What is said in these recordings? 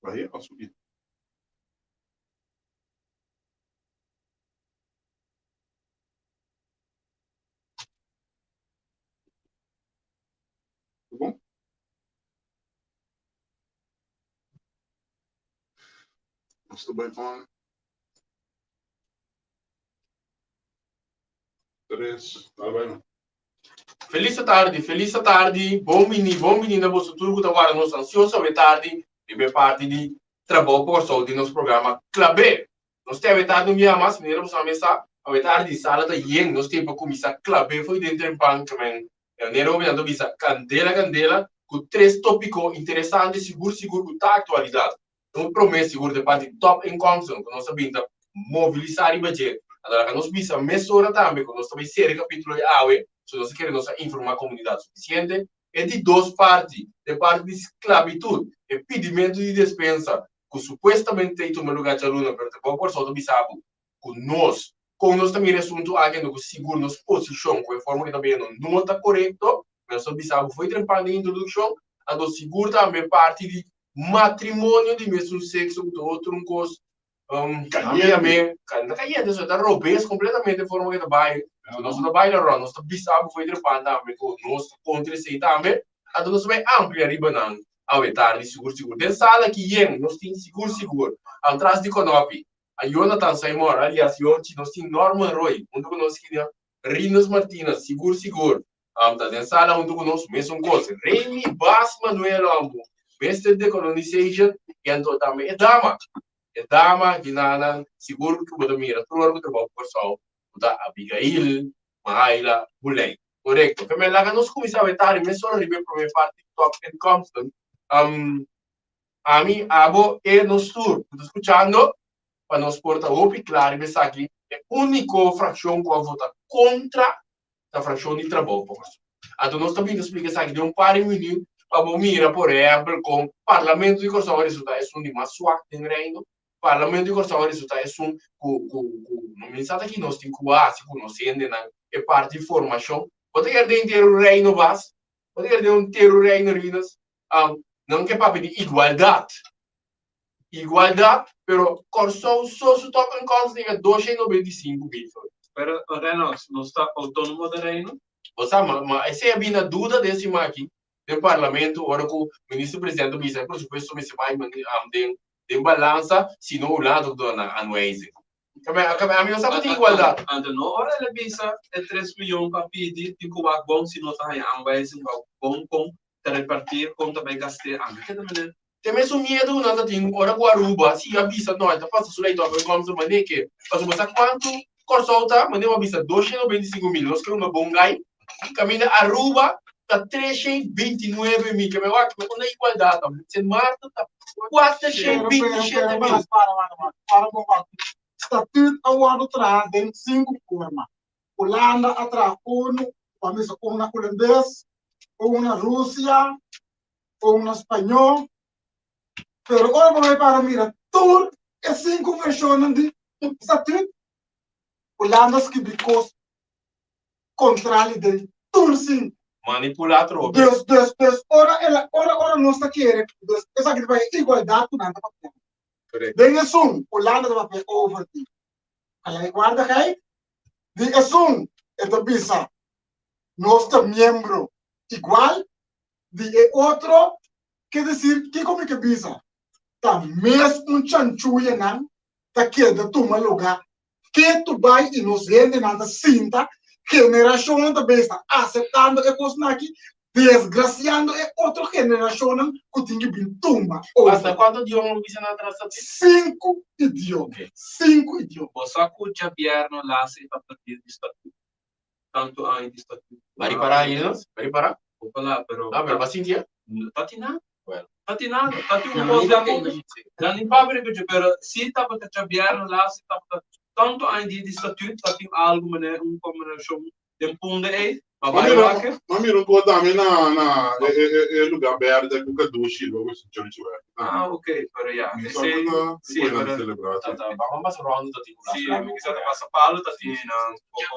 Bahé of subí? Ta bon? Nos ta bai on. Tres, dale bai no. Felis atardi, felis atardi, bon bini, bon bini na boso tur ku ta warda nos ansioso awe tardi riba e parti di Trabou pa Kòrsou di nos programa Klab'é. Nos te awe tardi un biaha mas, manera boso a mesa, awe tardi sala ta yen, nos tin pa kuminsá klab'é fo'i den trempan kemen manera hopi nan ta bisa kandela kandela ku tres topiko interesante sigur sigur ku ta aktualidat. Un promé sigur ta e parti top inkomsten ku nos a bin ta mobilisá riba dje. Anto laga nos bisa mesora tambe ku nos ta bai sera e kapítulo ei awe, so nos a kere nos a informá komunidat sufisiente. E di dos parti ta e parti di sklabitut, e pidimentu di despensa ku supuestamente ta ei tuma lugá djaluna, pero ta bon Kòrsou ta bisa bo ku nos, kon nos ta mira e asuntu aki anto ku sigur nos posishon ku e forma ku ta bayendo no ta korekto, nos ta bisa bo fo'i trempan den introdukshon, anto sigur tambe parti di Matrimonio di mesun sexo cu ta otro un cos ami yam'e no cayente so ta robes completamente e forma cu ta bay so nos no ta baila rond nos ta bisa bo for e pan tambe cu nos ta contra esey tambe anto nos ta bay amplia riba nan awe tardi sigur sigur den sala aki yen nos tin sigur sigur atras di konopi a Jonathan Saymore alias Yonchi nos tin Norman Roy hunto cu nos kinia Rinus Martina sigur sigur Am ta den sala huntu ku nos mesun kos. Remy Bas Manuel amo Mister Decolonization i anto tambe e dama. E dama ginanan sigur ku bo ta mira tur ora ku trabou ku Kòrsou ku ta Abigail Mahaila Buley. Korekto. P'e laga nos kuminsá wetá riba mesora riba e promé parti di Top and Compton. Ami, abo, e nos tur ku ta skuchando pa nos por ta hopi kla riba esaki e úniko frakshon ku a vota kontra ta frakshon di trabou pa Kòrsou. Anto nos ta bin ta splika esaki den un par di minüt pa bo mira por ehèmpel kon Parlamento di Kòrsou a resultá esun di mas swak den Reino, Parlamento di Kòrsou a resultá esun ku ku ku no mi sa ta ki nos tin ku hasi ku nos hendenan e parti di formashon. Bo ta kere den henter un Reino bas? Bo ta kere den un henter un Reino Rinus? Nan ke papia di igualdat. Igualdat, pero Kòrsou so su tok en kòns yega 295 mil florin. Pero Reynolds, nos ta outónomo den Reino? Bo sa, ma, ma esei a bini na duda den siman aki den Parlamento ora ku Minister Presidente a bisa e presupuesto mester bai den den balansa, si no Hulanda ta duna nan aanwijzing. Ami no sa ku tin igualdat. Anto no ora el a bisa e tres miyon ku a pidi tin ku wak bon si no ta haña aanwijzing wak bon kon ta reparti kon ta bai gast'é ami keda menen. Te mesun miedu ku nan ta tin ora ku Aruba si a bisa no e ta pasa su lei tòg e kòmsa manera ke pasobra bo sa kuantu Kòrsou ta manera bo a bisa 225 mil nos ke hunga bon gai kaminda Aruba ta 329 mil ke mi wak unda igualdat ta Sint Maarten ta 427 mil. Para bo wak Statuut a wòrdu traha den sinku forma Hulanda a traha unu bo a bisa un na Hulandes un na Rusia un na spañó, pero ora bo bai para mira tur e sinku vershonnan di Statut, Hulanda skibi kos kontrali den tur sinku. Manipulá atrobe. Dus, dus, dus ora el a, ora, ora nos ta kere, dus esaki ta bai e igualdat ku nan ta papia. Korekto. Den esun, Hulanda ta papia over di gelijkwaardigheid, di esun e ta bisa nos ta miembro igual, di e otro, ke desir, kiko mi ke bisa? Ta mes un chanchuyanan. ta keda tuma lugá ketu bai i nos hendenan ta sinta, generashonnan ta bes ta aseptando e kosnan aki, desgrasiando e otro generashonnan ku tin ki bin tuma over. Basta kuantu idioma bo bisa nan tras ta tin? Sinku idioma. Sinku idioma. Bo sa ku djabièrnu las e ta perdí di statuut. Tantu aña di statuut. Ba ripará ayi nos? Ba ripará? Bo palabra, pero. No, pero ba sinti ya? No ta tin nada. Bueno. Ta tin nada. Ta tin un kos di akondo. Nan ni papia riba dje, pero si tabata djabièrnu las e tabata tantu aña di di statuut, ta tin algu manera un kombinashon den punde ei. Ma Ma bai mira, wak. ma mira un kos tambe na na e e e e lugar berde ku kadushi logo si church werk. Ah, ok, pero ya. Mi sa Esei, ku ta si, ku nan pero celebra Ta si. ta vamos mas rondo ta tin un si, las mi kisa ta pasa palo ta tin nan poko.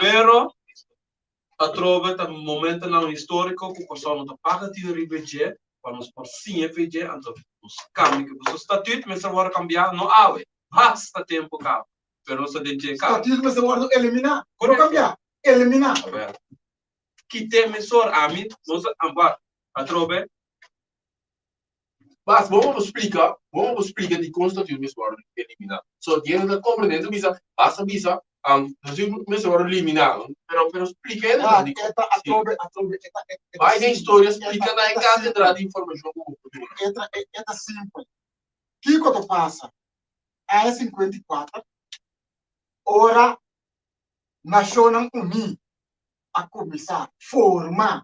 Pero atrobe ta momentonan historico cu Kòrsou no ta paga tin riba dje pa nos por siña fe dje, anto nos cambia ke boso statuut mester wòrdu cambiá, no awe, basta tempo caba, pero nos ta den dje caba. Statuut mester wòrdu eliminá, no Correcto. cambiá, eliminá. Awel, kite mesor, ami, nos a, wak, atrobe. Bas, bo por splika, bo por splika dikon statuut mester wòrdu eliminá. So, di hende ta komprendé, ta bisa, basta bisa, statuut mester wòrdu eliminá, pero, pero splika hende Ah, dikon. e ta atrobe, atrobe, e ta, e ta Bai den simpel. historia, E ta, splika na e e ta kátedra simpel. di informashon ku bo por duna. E ta, e ta simpel. Kiko ta pasa? Aña 54, ora Nashonnan Uní a kuminsá forma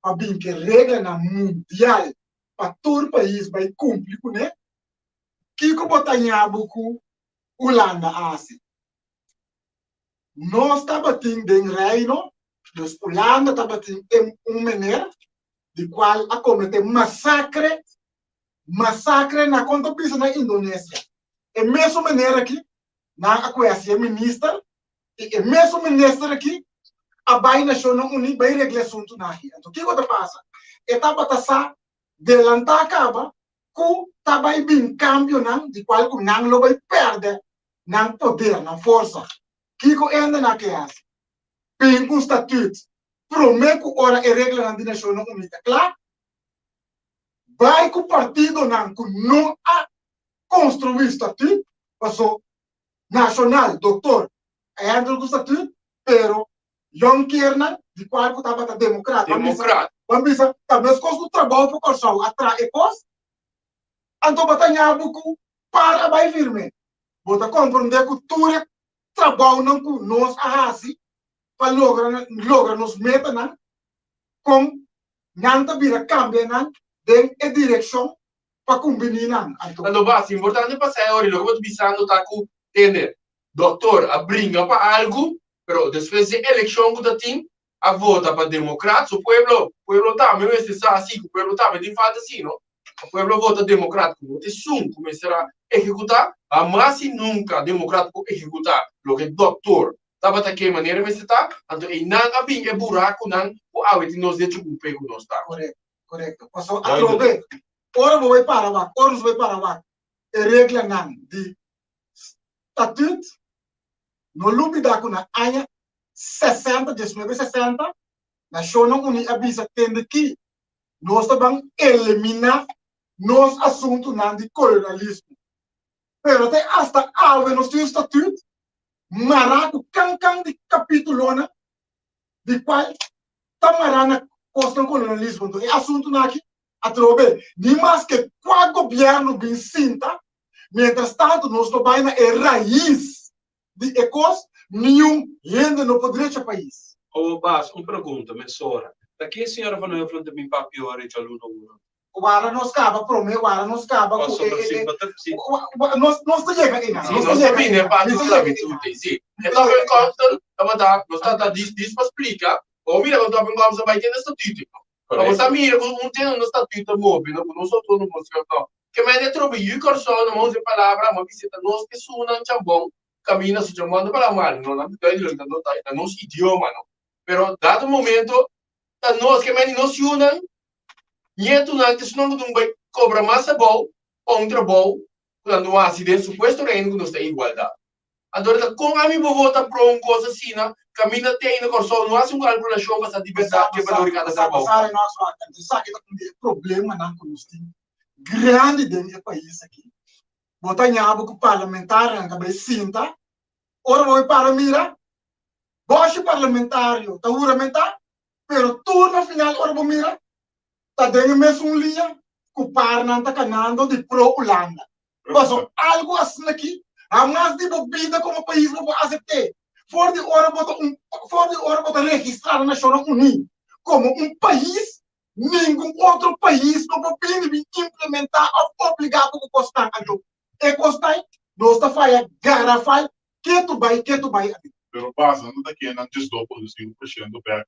pa bin ku e reglanan mundial pa tur pais bai kumpli kuné, kiko bo ta ñabu ku Hulanda a hasi? Nos tabatin den Reino, dus Hulanda tabatin un mener di kual a kometé masakre, masakre na kon ta bisa na Indonesia. E mesun mener aki nan a kohe hasi e minister i e mesun minister aki a bai Nashonnan Uní bai regla e asuntunan aki. Anto kiko ta pasa? E tabata sa delantá kaba ku ta bai bin kambionan di kual ku nan lo bai pèrdè nan poder, nan forsa. Kiko hendenan ke hasi? Bin ku un statüt promé ku ora e reglanan di Nashonnan Uní ta kla, bai ku partidonan ku no a konstruí statüt, paso Nashonal Doktor a handle ku statüt, pero Jonkernan di kual ku tabata demokrat, ban bisa, Demokrat. ban bisa ta meskos ku trabou pa Kòrsou a traha e kos, anto bo ta ñabu ku par a bai firme. Bo ta komprondé ku tur e trabounan ku nos a hasi pa logra logra nos metanan, kon nan ta bira kambia nan den e direkshon pa kumbiní nan. Anto. Anto bas, importante pa sa e ora, loke bo ta bisando ta ku, tende, doktor a bringa pa algu, pero despues di elekshon ku ta tin, a vota pa demokrat, so pueblo, pueblo tambe mester sa si, ku pueblo tambe tin falta si, no? Pa pueblo vota demokrat, ku no ta esun ku mester a ehekutá, hamas i nunka demokrat por ehekutá loke doktor tabata ke manera mester ta, anto einan a bin e burakunan ku awe tin nos decho ku pe ku nos ta. Korekto, korekto. Pasobra atrobe, ora bo bai para wak, ora nos bai para wak e reglanan di Statuut, no lubida ku na aña sesenta, diesnuebe sesenta, Nashonnan Uní a bisa tende ki nos ta ban eliminá nos asuntunan di kolonialismo. Pero te asta awe nos tin un statuut mará ku kankan di kapitulonan di kual ta mará na kosnan kolonialismo. Enton e asuntunan aki atrobe ni maske kua gobièrnu bin sinta, mientras tanto nos no bai na e rais di e kos, niun hende no por drecha pais. Owo Bas, un pregunta, mesora. Ta ke señora Van Heuvelen ta bin papia ora e djaluna ura? Wara nos kaba prome, wara nos kaba ku Pasobra e si e bo ta si nos nos ta yega einan, Sí, nos ta nos ta yega bini e einan, parti mi ta yega einan. sklabitut ei, sí. E topenkomsten tabata, nos ta ta dis dis pa splika, bo mira ku topenkomsten bai tene statuut, no? Pa bo sa mira ku un tene un statuut ta move, no? Ku nos outónomo si òf no. Ke mende trobe yu Kòrsou, no mos e palabra, mo bisa ta nos esunnan chambon kaminda su chambon ta palabra malu, no, nan ta duidelijk, ta ta nos idioma, no. Pero dado momento ta nos, ke mende nos yunan, nietunan, te esunnan ku ta bai kobra mas abou pa un trabou ku nan ta hasi den supuesto reino ku nos ta igualdat. Anto ta kon ami bo vota pro un kos asina, kaminda te ainda Kòrsou no hasi un kalkulashon pa sa di bèrdat ke balor di kada trabou. Sa nos wak, anto esaki ta un di e problemanan ku nos tin grandi den e pais aki. Bo ta ña bo ku parlamentarionan ta bai sinta, ora bo bai para mira, bòshi parlamentario ta huramentá, pero tur na final ora bo mira ta den e mesun liña ku parnan ta kanando di pro Hulanda. Paso algu asina aki hamas di bo bida komo pais bo por asept'é. For di ora bo ta un for di ora bo ta registrá na Nashonnan Uní komo un pais, ningun otro pais no por bini bin implementá òf obligá bo ku kosnan. Anto e kosnan nos ta faya garafal ketu bai ketu bai aden. Pero basa no ta ke nan 12.5% bèk.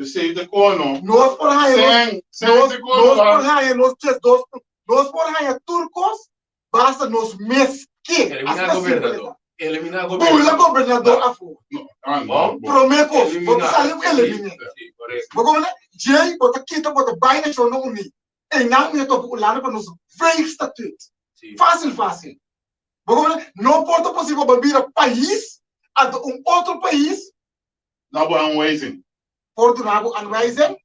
Esei ta kono. Nos por haña nos, Sen, sen nos, ta kono nos por ba. haña nos 12, nos por haña tur kos, basta nos mes ke. Eliminá Asina simpel e gobernador. ta. Eliminá Bula gobernador. gobernador afó. No, ah, no, Bon. bo. Promé kos, bo ta Eliminá. sali ku Sí, eliminé. sí, korekto. Bo komprendé? Djei bo ta kita, bo ta bai Nashonnan Uní. Einan mi a topa Hulanda pa nos veegstatuut. Sí. Fásil, fásil. Bo komprendé? No por ta posibel pa bo bira pais, anto un otro pais Na bo aanwijzing. Por duna bo aanwijzing.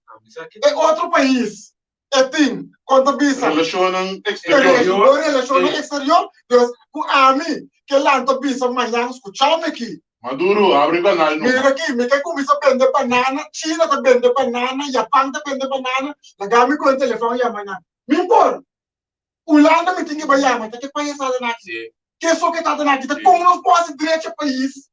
E otro pais e tin kon ta bisa. Relashonnan eksterior. Bo relashonnan eksterior. Dus ku ami ke lanta bisa mañan skucha mi aki. Maduro, abri banal numa. Mira aki, mi ke kuminsa bende banana, China ta bende banana, Japan ta bende banana, laga mi ku e telefòn yama nan. Mi por. Hulanda mi tin ke bai yama, ta ke pais ta den aki? Ke so ke ta den aki? Ta kon nos por hasi drecha pais?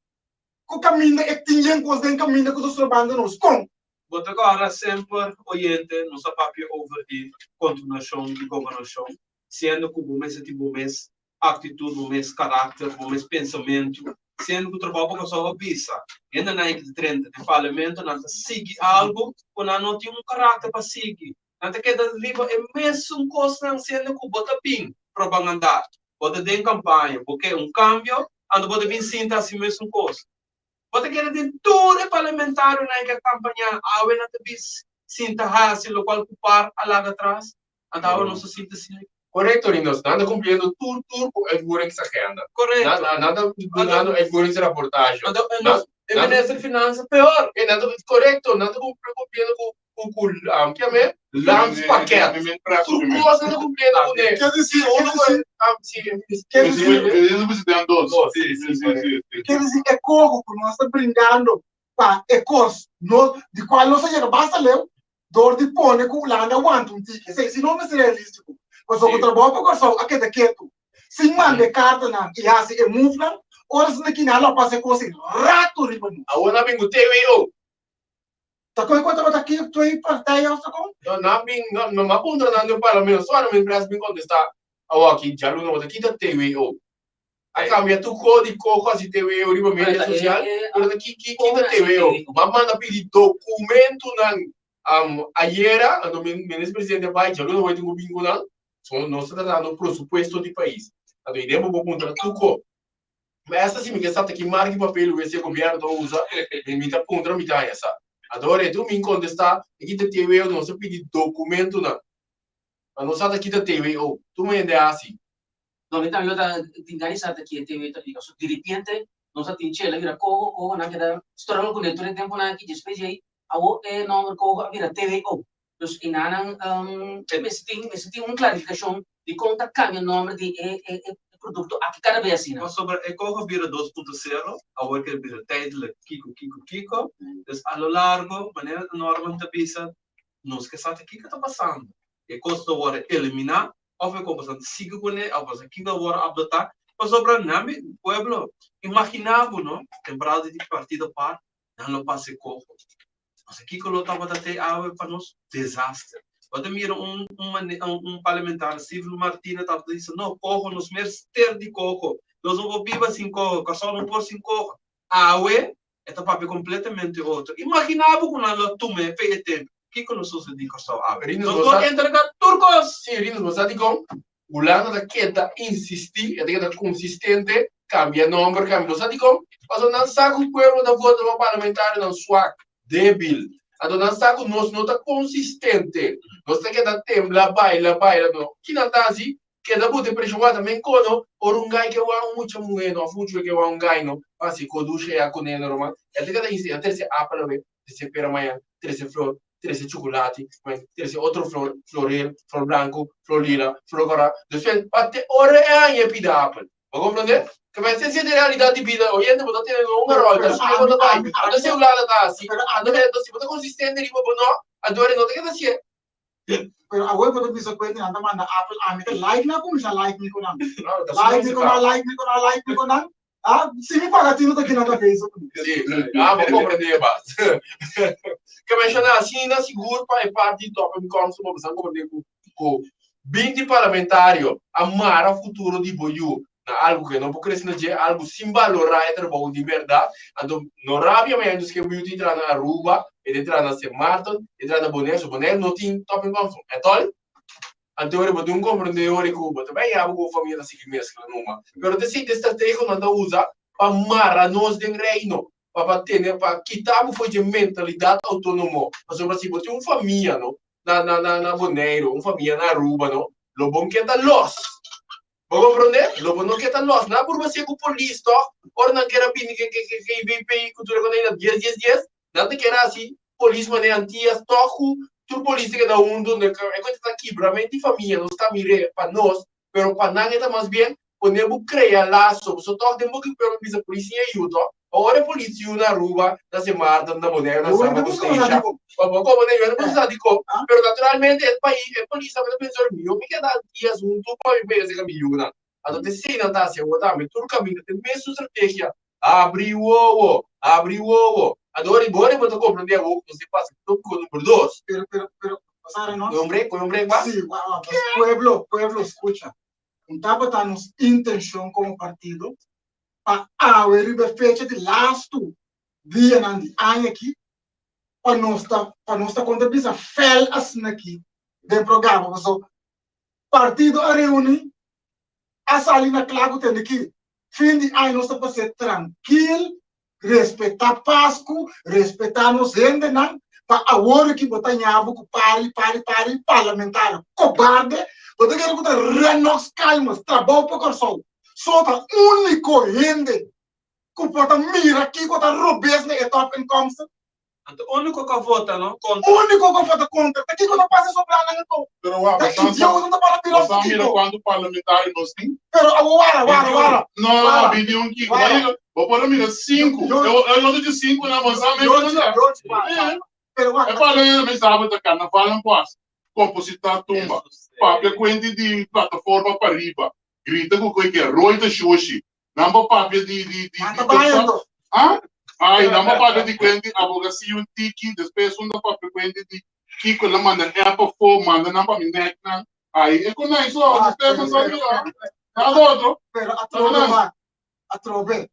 Ku kaminda e tin yen kos den kaminda ku ta strobando nos? Kon? Bo ta kòrda semper, oyente, nos a papia over di kontinuashon di gobernashon, siendo ku bo mester tin bo mes aktitut, bo mes karakter, bo mes pensamentu, siendo ku trabou pa Kòrsou a bisa, hendenan ei ku ta drenta den parlamento nan ta sigui algu ku nan no tin un karakter pa sigui, nan ta keda riba e mesun kosnan siendo ku bo ta bin propagandá. Bo ta den kampaña, bo ke un kambio, anto bo ta bin sinta hasi mesun kos. Bo ta kere den tur e parlamentarionan ke a kampañá, awe nan ta bin sinta hasi lokual ku par a laga atras, anto awe nos ta sinta asina. Korekto, Rinus. Nan ta kumpliendo tur tur ku uitvoeringsagenda. Korekto. Nan ta dunando uitvoeringsrapportage. Anto e minister di finansa peor. Korekto, nan ta kumpliendo ku ku ku um, ke me landspakket. Tur kos nan ta kumpliendo kuné. Ke disi, Si uno ke disi, um, si, ke disi, Presidente dos. Dos. Si, si, si, si. ke disi e koho ku nos ta bringando pa e kos no, di kual nos a yega basta leu dor di pone ku Hulanda wanta un tiki. Esei si no mester realístiko. Pasobra ku trabou pa Kòrsou a keda ketu sin manda e kartanan i hasi e movenan, ora esnan kina a lo pasa e kos ei rato riba nos. Awor nan bin ku TWO. Ta kon ku tabata ki twee partijen of ta kon? No, nan bin, no, no m'a puntra nan den parlamento, so nan pres bin kontestá awor aki djaluna bo ta kita TWO. A kambia tur ko di koko hasi TWO riba media sosial, pero ta ki ki kita TWO. M'a manda pidi dokumentunan ayera, anto minister presidente a bai djaluna bo tin ku bin ku nan, so nos ta tratando presupuesto di pais. Anto i den bo por puntra tur ko. Ma esta si mi ke sa ta ki marki papel wc gobierno ta usa, mi mi ta puntra mi ta haña sa. Anto ora e tur mi kontestá e kita TWO nos a pidi dokumentonan. Ma nos sa ta kita TWO. Tur hende a hasi. No, mi tambe lo ta tin gana di sa ta ki e TWO ta nifiká. So diripiente nos a tin chela a bira koho, koho nan keda struggle kuné tur e tempunan aki. Despues di ei awo e nòmber koho a bira TWO. Dus enanan mester tin mester tin un klarifikashon di kon ta kambia nòmber di e e produkto aki kada bes asina. Pasobra e koho bira 2.0, awor ke bira tijdelijk kiko kiko kiko, dus a lo largo, manera Norman ta bisa, nos ke sa ta kiko ta pasando. E kos ta wòrdu eliminá òf e kos ta sigui kuné òf pasobra kiko a wòrdu adoptá, pasobra nan mi pueblo, imaginá bo no, temporada di partido par, nan lo pasa e koho. Pasobra kiko lo tabata te awe pa nos? Desaster. Bo ta mira un un parlamentario, Steven Martina, tabata bisa, no, koho, nos mester di koho. Nos no por biba sin koho, Kòrsou no por sin koho. Awe e ta papia kompletamente otro. Imaginá bo ku nan lo tuma e fe e tempu. Kiko lo sosodí Kòrsou awe? Rinus, Nos bo por sa. entrega tur kos. Sí, Rinus, bo sa dikon? Hulanda ta keda insistí, e ta keda konsistente, kambia nòmber, kambia. Bo sa dikon? Pasobra nan sa ku pueblo ta vota pa parlamentarionan swak, débil. Anto nan sa ku nos no ta konsistente. Nos ta keda tembla, baila, baila. No, ki nan ta hasi? Keda buta e preshon wak. Men kono ora un gai ke wak un mucha muhé no, òf un mucha ke wak un gai no, pa hasi kodusha ya kuné no, ruman. E ta keda insistí, a trese apel awe, trese pera mañan, trese flor. trese chukulati, trese otro flor, florel, flor blanku, flor lila, flor kòrá. Despues, pa te ora e haña e pida apel. Bo komprondé? Ke men esei ta e realidat di bida. Oyente, bo ta tene no un ròl, ta asina bo ta bai. Anto si Hulanda ta hasi, anto anto si bo ta konsistente riba bo no, anto ora no ta keda hasié. Pero awor bo ta bisa ku nan ta manda apel, ami ta like nan kuminsá like mi ku nan. Like mi ku nan, like mi ku nan, like mi ku nan. Ah, si mi paga tino ta kina ta bezig ku mi. Sí, ah, bo komprendé bas. Ke menshoná asina sigur pa e parti top en komst bo bisa komprendé ku ku 20 parlamentario a mara futuro di bo yu na algu ke no por krese na dje, algu sin balorá e trabou di bèrdat. Anto no rabia mañana dus ke bo yu tin traha na Aruba, e tin traha na Sint Maarten, e traha na Bonaire, so Bonaire no tin top en komst at all. Anto ora bo tin un komprendé ora ku bo ta bai yaba ku bo famia ta sigui meskla numa. Pero ta esei ta e strategonan ta usa pa mara nos den Reino, pa pa tene pa kita bo for dje mentalidat outónomo. Pasobra si bo tin un famia no na na na na Boneiru, un famia na Aruba no, lo bon ke ta los. Bo komprendé? Lo bo no ke ta los. Nan a purba si'e ku polis tòg, ora nan kier a bini ke ke ke IBP ku tur e kos na dies dies dies, nan ta kier hasi polis manera Antias tòg ku tur polis ta keda huntu, e kos ta kibra mente famia, nos ta mir'é pa nos, pero pa nan e ta mas bien pone bo krea laso, pasobra tòg den bo ki pueblo bisa polis sin e yu tòg, ora e polis yu na Aruba, na Sint Maarten, na Bonaire, na Saba ku Statia, bo komo na yu, bo sa dikon, pero naturalmente e pais, e polis tambe ta pensa ora mi keda Antias huntu pa mi pega serka mi yunan, anto ta esei nan ta hasi awor tambe, tur kaminda ta e mesun strategia, Abri wowo, abri wowo. Anto ora bo bo ta comprende awor cu nos tin pasa tópico number dos. Pero, pero, pero, pasar no? Coge un break, coge un break ba? Sí, wa, wa, pues pueblo, pueblo, escucha. Un tabata nos intencion como partido pa awe riba e fecha di lastu dianan di aña aki pa nos ta, pa nos ta konta bisa fel asina aki den programa. Paso partido a reuni, a sali na kla ku tende ki fin di aña nos ta pas'é trankil, respetá Pasku, respetá nos hendenan, pa awor ki bo ta ña bo ku pari, pari, pari parlamentario kobarde, bo ta kere ku ta Rennox Calmes, trabou pa Kòrsou, so ta úniko hende ku por ta mira kiko ta robes na e topinkomsten. Anto úniko ku a vota no kontra. Úniko ku a vota kontra. Ta kiko ta pasa sobranan anto? Pero wak, Ta bo sa idioto ta para bira bo sa mira kiko. kuantu parlamentario nos tin? Pero awor wara, wara, wara. No, Wara. 21 kiko. Wara. Bo bo por a mira sinku. Yo- E e otro di sinku nan bo sa mes Yochi, ku ta. yochi, wara, wara. Pero wak, E parlamento mi sa ta karnaval nan pas. Kompositá tumba. Papia kuenti di plataforma pariba. Grita ku koe ke rooi ta shoshi. Nan por papia di di di nan di ta bai dokter. anto. Ah? Ai, nan por papia di kuenti abogasia un tiki, despues un ta papia kuenti di kiko nan manda app afó, manda nan pa mi nek nan. Ai, e ku nan so, Wak, despues pero, nan sa pero, mira. Nada otro. pero atrobe wak, atrobe.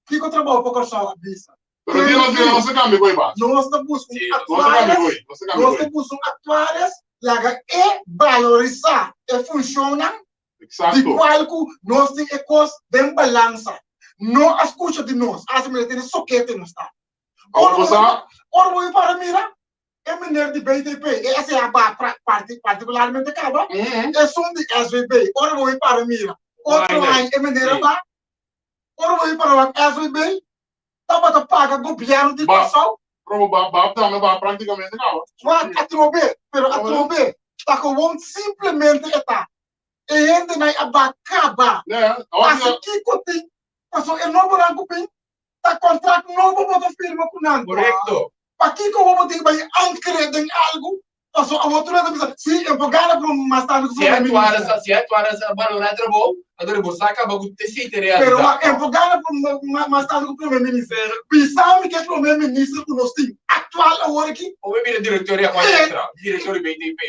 Kiko trabou pa Kòrsou a bisa? Pero dia nos bira nos ta kambia koe bas. Nos ta buska un Sí, Nos ta kambia actuaris, koe, nos ta kambia nos ta koe. buska un actuaris laga e balorisá e funshonnan di Exacto. cual cu nos tin e cos den balansa. No a scucha di nos, haci manera tene sokete nos ta. Awor Ora bo bo sa, ora bo para mira, e meneer di BTP, e SA ba pra, parti, particularmente caba, mm, esun di SVB, ora bo para mira, otro Why aña e meneer Sí. ba, ora bo para wak SVB, tabata paga gobierno di Ba. Kòrsou. pero ba ba tambe ba prácticamente caba. Wak atrobe, pero atrobe, ta gewoon simplemente e ta. E hendenan a ba kaba. Yeah, awor Hasi kiko tin, pasobra e nobonan ku bin ta kontrakt nobo bo ta firma ku nan. Korekto. Pakiko bo bo tin bai ankre den algu? Pasobra awor tur nan ta bisa, si, e por gana ku mas tantu ku Si prome actuares, minister. si actuares a balorá e trabou, anto bo sa kaba ku te site Pero realidad. wak, e por gana ku mas tantu ku prome minister. Pero Bisa mi ke prome minister ku nos tin aktual awor aki? O mi bira direktor di Aqua Extra, direktor di BTP.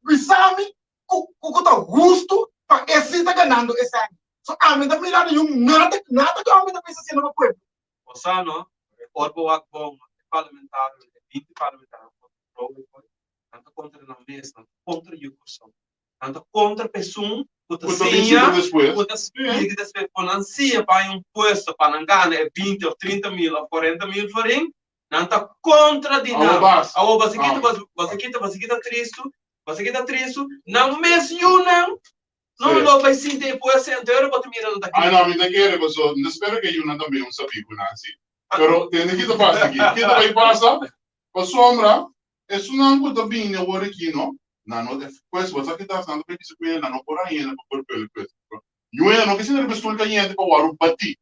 Bisa mi ku ku ta hustu pa e si ta ganando esaki. So ami ta mira ningun nada nada ku ami ta pensa haciendo pa pueblo. Bo sa no, ora bo wak bon e parlamentario, e 20 parlamentario ku ta pro e koe, nan ta kontra nan mes, nan ta kontra yu Kòrsou. Nan ta kontra pesun ku ta Ku ta bin siña, sigui despues. ku ta sigui despues. Ku nan siña pa haña un puesto pa nan gana e 20 òf 30 mil òf 40 mil florin, nan ta kontra di Awor nan. bas. Awor bo a kita, Ah. bo a kita, bo a kita tristu, Bo sa ki ta tristu? Nan mes yunan no Sí. lo bai sinti e puesto entero bo ta mira nan ta Ai kere. no, mi ta kere paso no spera ke yunan tambe un sabi ku nan si. Pero tende ki ta pasa aki. Ki ta bai pasa? Pasobra esunnan ku ta bini awor aki no, nan no ta pues bo sa kita nan ta bisa ku nan no por haña pa por pele pues. Ñuena no ke sinta riba stul kayente pa wòrdu batí.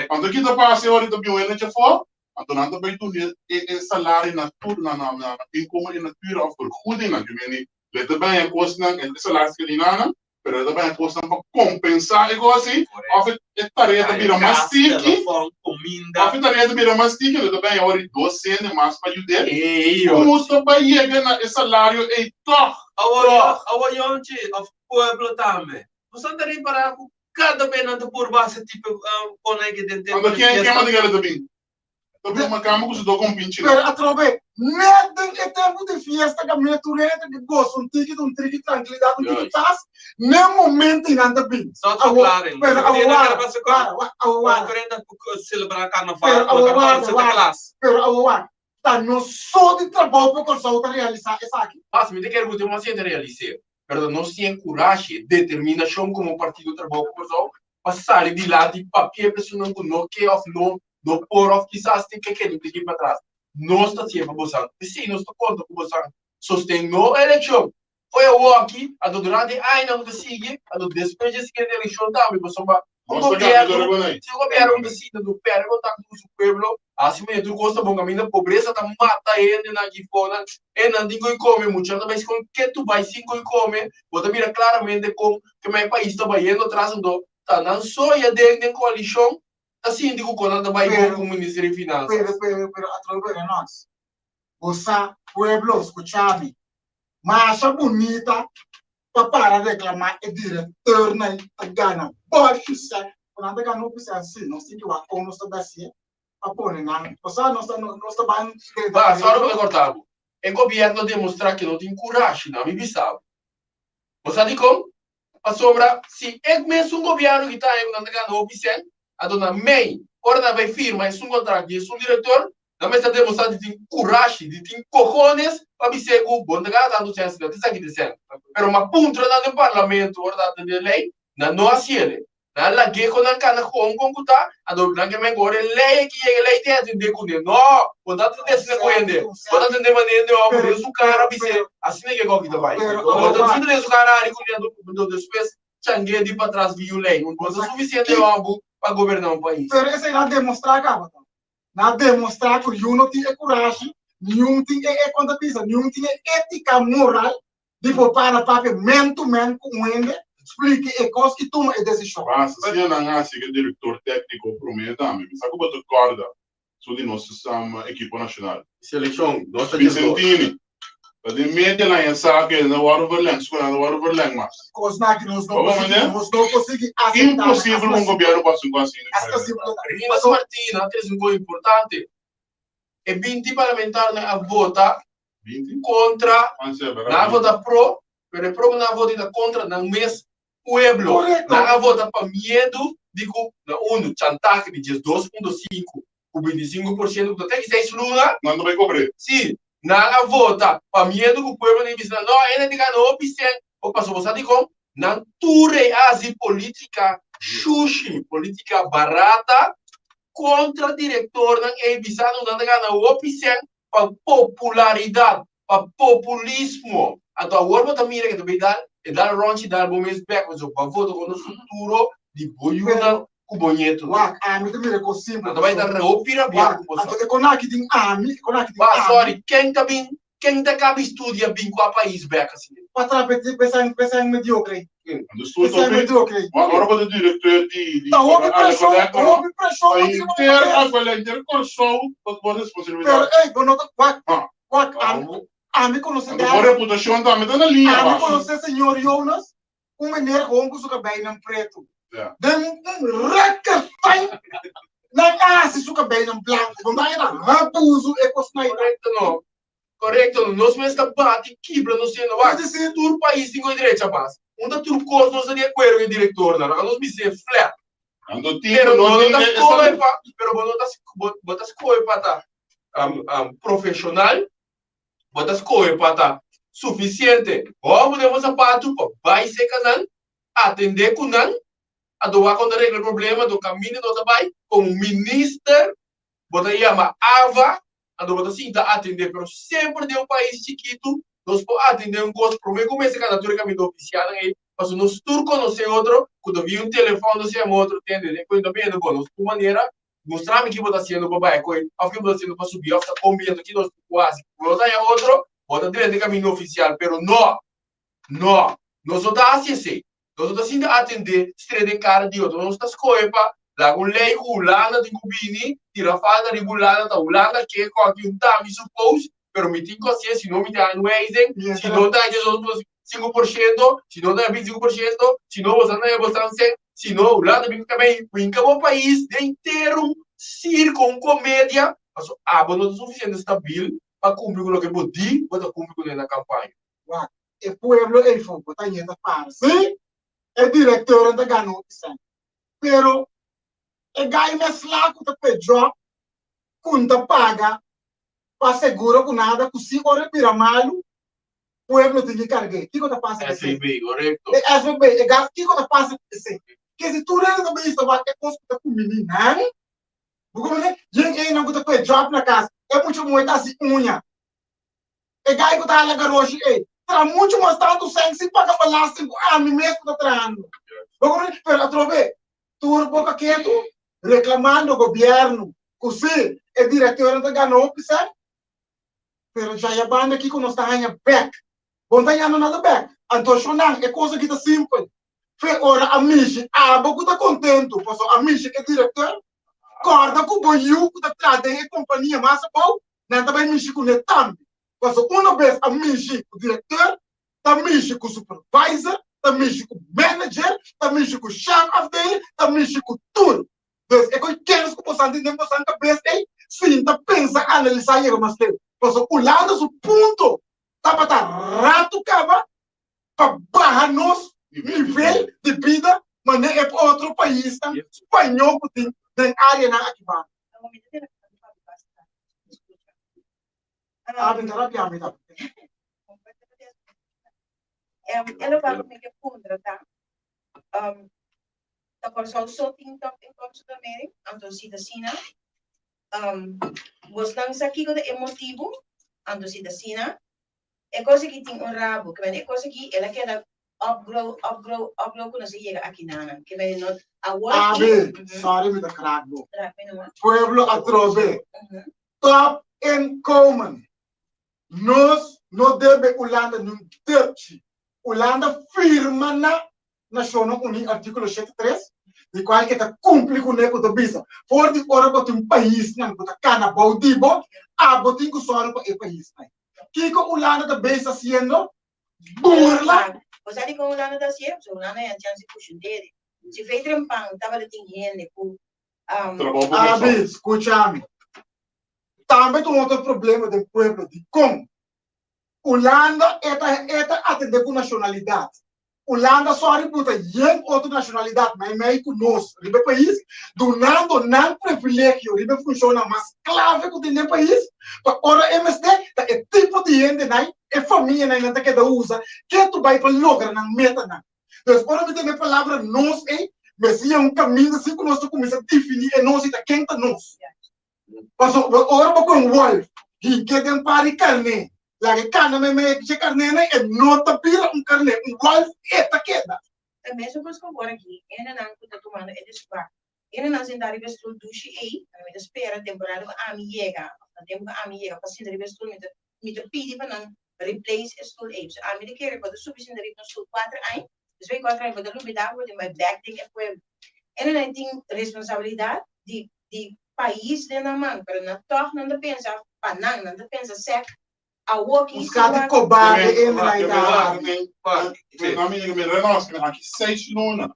Anto kita pasa e ora ta bin un hende djafó, anto nan ta bai duna e e salario na tur na na na inkomen in natura òf vergoedingnan. Ke mende le ta baña kosnan e salaris ke di nan, pero e ta baña kosnan pa kompensá e kos ei, òf e tarea ta bira mas tiki, òf e tarea ta bira mas tiki, anto ta baña ora di dos hende mas pa yud'é. Ku ta bai yega na e salario ei tòg? Awor yonchi òf pueblo tambe, Bo sa ta ripará ku kada be nan ta purba hasi tipo kona ke den tempu Anto di ken ken fiesta? matigada ta bin? Ta bin un kama ku su do kompinchi Pero nan. atrobe, net den e tempu di fiesta kaminda tur hende ta gosa un tiki, un triki trankilidat, un tiki Juist. pas, n'e momento ei nan ta bin. Sout Awor, verklaring. pero awor Wanneer nan wara, kere pasa kon? wara, wa- awor Ora wara, tur hende ta selebrá karnaval, pero ora awor karnaval wara, di Santa wara, Klas. pero awor wara, ta nos so di trabou pa Kòrsou ta realisá esaki. Pas, mi ta kere ku tin mas hende realis'é, pero ta nos tin e kurashi, e determinashon komo Partido Trabou pa Kòrsou pa sali dilanti papia e personanan ku no ke òf no no por òf kisas tin ke keda un tiki patras. Nos ta siña pa bosan. P'esei nos ta konta ku bosan sosten no elekshon. Fo'i awoki, anto durante e añanan ku ta sigui, anto despues di e siguiente elekshon tambe, pasobra un Nos ta cambia gobierno, tur ekonai. si un gobierno ku ta sinta no perde kontakto ku su pueblo, hasi manera tur kos ta bon kaminda, pobresa ta mata hendenan aki fonan, hendenan tin ku kome, muchanan ta bai skol ketu bai sin ku kome, bo ta mira klaramente kon ke e pais ta bayendo atras, anto ta nan so ya den den koalishon ta sinti ku kon nan ta bai bon Pero, ku Ministerio di pero, Finansas. pero, pero atrobe Renox, bo sa, pueblo, skucha mi, masha bunita pa para reclama e directornan ta gana boshi sèn ku nan ta gana hopi sèn si nos tin ki wak kon nos ta basi'e pa pone nan osea nos ta nos ta ban Ba, sorry pa corta bo. E gobierno a demostra ke no tin kurashi, na mi bisa bo. Bo sa dikon? Pasobra si e mesun gobierno ki ta haña ku nan ta gana hopi sèn, anto na mei ora nan bai firma esun kontrakt di esun direktor, nan mester demostrá di tin kurashi, di tin kohones pa bis'é ku bo no ta gana tantu sèn asina, ta esaki ta sèn. Pero m'a puntra nan den parlamento ora ta atendé lei, nan no hasiel. Nan a lag'é kon nan kana kon kon ku ta, anto nan ke men ku ora e lei aki yega, e lei tin atendé kuné. No! Bo no ta atendé asina ku hende. Bo ta atendé manera hende hòmber den su kara bis'é, asina ke kòki ta bai. Bo ta sinta den su kara hari kuné, anto despues Changué di patras di yu lei. Bo ta sufisiente hòmber pa goberná un pais. Pero esei nan a demostrá kaba ta. Nan a demostrá ku niun no tin e kurashi, niun tin e e kon ta bisa, niun tin e étika moral di por para papia man to man ku un hende, splika e kos i tuma e desishon. Basta si nan hasi ke direktor tékniko promé tambe. Mi sa ku bo ta kòrda su di nos ekipo nashonal. Selekshon, nos ta djes dos. Vicentini, ta den media laña sa ku e no wòrdu verleng, su ku nan no wòrdu verleng mas. Kosnan ki nos no Bo por sigui, comprende? nos no por sigui aseptá. Imposibel un gobièrnu por hasi un kos asina. Asta simpel ta. Rimas Martina a trese un kos importante. E binti parlamentarionan a vota Binti? kontra, Anse, nan a vota pro, pero e pro ku nan a vota ta kontra nan mes pueblo. Korekto. Nan a vota pa miedu di ku na unu chantahe di 12.5 ku 25% ku ta te ki seis luna. Nan ta bai kobr'é. Si, nan a vota pa miedu ku pueblo ta bisa nan, no, hende ta gana hopi sèn. O pasobra bo sa dikon? Nan tur ei a hasi politika shushi, politika barata kontra direktornan ei bisando ku nan ta gana hopi sèn pa popularidat, pa populismo. Anto awor bo ta mira ke ta bay dal, e dal ronchi dal bo mes bek, pasobra bo a vota kontra futuro di bo yunan ku bo ñetonan. Wak, ami ta mira e kos simpel. Nan ta bay ta hopi rabia ku bo sa. Anto e kon aki tin ami, e kon aki tin Ba, ami. sorry, ken ta bin, ken ta kabi studia bin ku a pais bek asina? Pa traha p'e esnan mediocre. Anto studia P'esnan hopi, mediocre. wak ora bo ta directeur di, di Ta hopi preshon, Aqualectra, no? hopi preshon Ta bo tin riba bo henter kabes. Aqualectra, henter Kòrsou ta bo Pero responsabilidat. ey, bo no ta, wak, Ha. wak, ami, ami konosé Anto bo dèl, reputashon tambe ta na liña ami bas. konosé señor Jonas, un meneer gewoon ku su kabeinan pretu. Ja. Den un record time nan a hasi su kabeinan blanku. Bo mira habuzu e kosnan ei ta. Korekto no. Korekto no. Nos mes ta bati kibra nos siendo wak. Es decir, Tur pais tin ku e derecho a bas. Unda tur kos nos ta di akuerdo ku e direktornan. Laga nos bis'é flat. Anto tin Pero ku bo no no tin ta e skohe esaki. pa, pero bo no ta bo bo ta skohe pa ta profeshonal, bo ta skohe pa ta sufisiente hòmber den bo sapatu pa bai seka nan, atendé ku nan, anto wak kon ta regla e problema, anto kaminda no ta bai, komo minister bo ta yama ava. Anto bo ta sinta atendé, pero semper den un pais chikitu nos por atendé un kos promé ku mester kana tur e kaminda ofisialnan ei, pasobra nos tur konosé otro, ku ta via un telefòn nos yama otro, tende, den kuenta bendo bo, nos tur manera mustra mi ki bo ta hasiendo pa bai koe, òf ki bo ta hasiendo pa subi, òf ta kon biendo ki nos tur por hasi. Bo no ta haña otro, bo ta drenta e kaminda ofisial, pero no, no, nos no ta hasi esei. Nos no ta sinta atendé stret den kara di otro. Nos ta skohe pa laga un lei ku Hulanda tin ku bini, tira falta riba Hulanda, ta Hulanda ke ku aki un tami suppose, pero mi tin ku hasié, si no mi ta aanwijzing, si no ta djes otro 5%, si no ta 25%, si no boso ta boso ta sèn, si no Hulanda bin kabei hinka bo pais den henter un sirko, un komedia, pasobra abo no ta sufisiente stabil pa kumpli ku loke bo di bo ta kumpli kuné na kampaña. Wak, e pueblo ei fo bo ta yenda para. Sí, e directornan ta gana hopi sèn. Pero e gai mesla ku ta p'e job ku n ta paga pa seguro ku nada ku si ora e bira malu, pueblo tin ki karg'é. Kiko ta pasa ku esei? SVB, korekto. E SVB, e gas, kiko ta pasa ku esei? Ke si tur hende ta bisa wak e kos ku ta kumbiní nan, bo komprendé? Yen einan ku ta p'e job na kas, e mucha muhé ta hasi uña, E gai ku ta hala garoshi ei traha muchu mas tantu sèn sin paga belasting ku ami mes ku ta trahando. Bo komprende? Pero atrobe tur boka ketu reklamando gobièrnu ku si e direktornan ta gana hopi sèn, pero djaya banda kiko nos ta haña bèk? Bo no ta hañando nada bèk. Anto shonnan e kos aki ta simpel. Fe ora a mishi abo ku ta kontentu pasobra a mishi ku e direktor, kòrda ku bo yu ku ta traha den e kompania mas abou nan ta bai mishi kuné tambe. Pasobra una bes a mishi ku direkteur, ta mishi ku supervisor, ta mishi ku manager, ta mishi ku chef afdeling, ta mishi ku tur. Dus e koi kennis ku bosan tin den bosan kabes ei, sinta pensa, analisá yega mas leu. Pasobra Hulanda su punto tabata ratu kaba pa baha nos nivel di bida manera e otro paisnan spañó ku tin den áreanan aki banda. Ah, mi ta rabia, mi ta. E lokual ku mi ke puntra ta, ta Kòrsou so tin tòp inkomensvermindering? Anto si ta asina, bosnan sa kiko ta e motibu? Anto si ta asina, E kos aki tin un rabo, ke mende e kos aki el a keda upgrow, upgrow, upgrow ku nos a yega aki nanan. Ke mende no awor aki. Abi, sorry mi ta krak bo. Krak mi numa. Pueblo atrobe. Top inkomen. Nos no debe Hulanda niun depchi. Hulanda firma na Nashonnan Uní artíkulo shete tres, di kual ke ta kumpli kuné ku ta bisa, For di ora bo tin un paisnan ku ta kana bou di bo, abo tin ku sòru pa e paisnan. Kiko Hulanda ta bes hasiendo? Burla! Bo sa dikon Hulanda ta hasié? Pasobra Hulanda haña chans di pusha un dede. Si fei trempan tabata tin hende ku. Trabou pa Abi, Kòrsou. skucha mi. Tambe ta un otro problema den pueblo. Dikon? Hulanda e ta e ta atendé ku nashonalidat. Hulanda sòri buta yen otro nashonalidat meimei ku nos riba e pais, dunando nan privilegio riba e funshonnan mas klave ku tin den pais, pa ora e mester ta e tipo di hendenan, e famianan nan ta keda usa ketu bai pa logra nan metanan. Entonces ora mi tende e palabra nos ei, mester yega un kaminda sin ku nos ta kuminsá definí e nos i ta ken ta nos. Pasobra ora bo kohe un wòlf hink'é den par di karné, laga e kana meimei e dje karnénan, e no ta bira un karné, un wòlf e ta keda. Ta mesun kos ku awor aki, hendenan ku ta tumando e desvak, hendenan sentá riba e stul dushi ei, anto mi ta spera temporada ku ami yega, òf na tempu ku ami yega pa sinta riba e stul, mi ta mi ta pidi pa nan replace e stul ei. Pasobra ami ta kere bo ta subi sinta riba un stul kuater aña, despues di kuater aña bo ta lubidá ku bo tin bai bèk den e pueblo. Hendenan tin responsabilidat di di pais den nan man, pero nan tòg nan ta pensa pa nan, nan ta pensa sèk awoki si Buska di wak. kobarde hende nan ta habi. Mi mi renos mi aki seis luna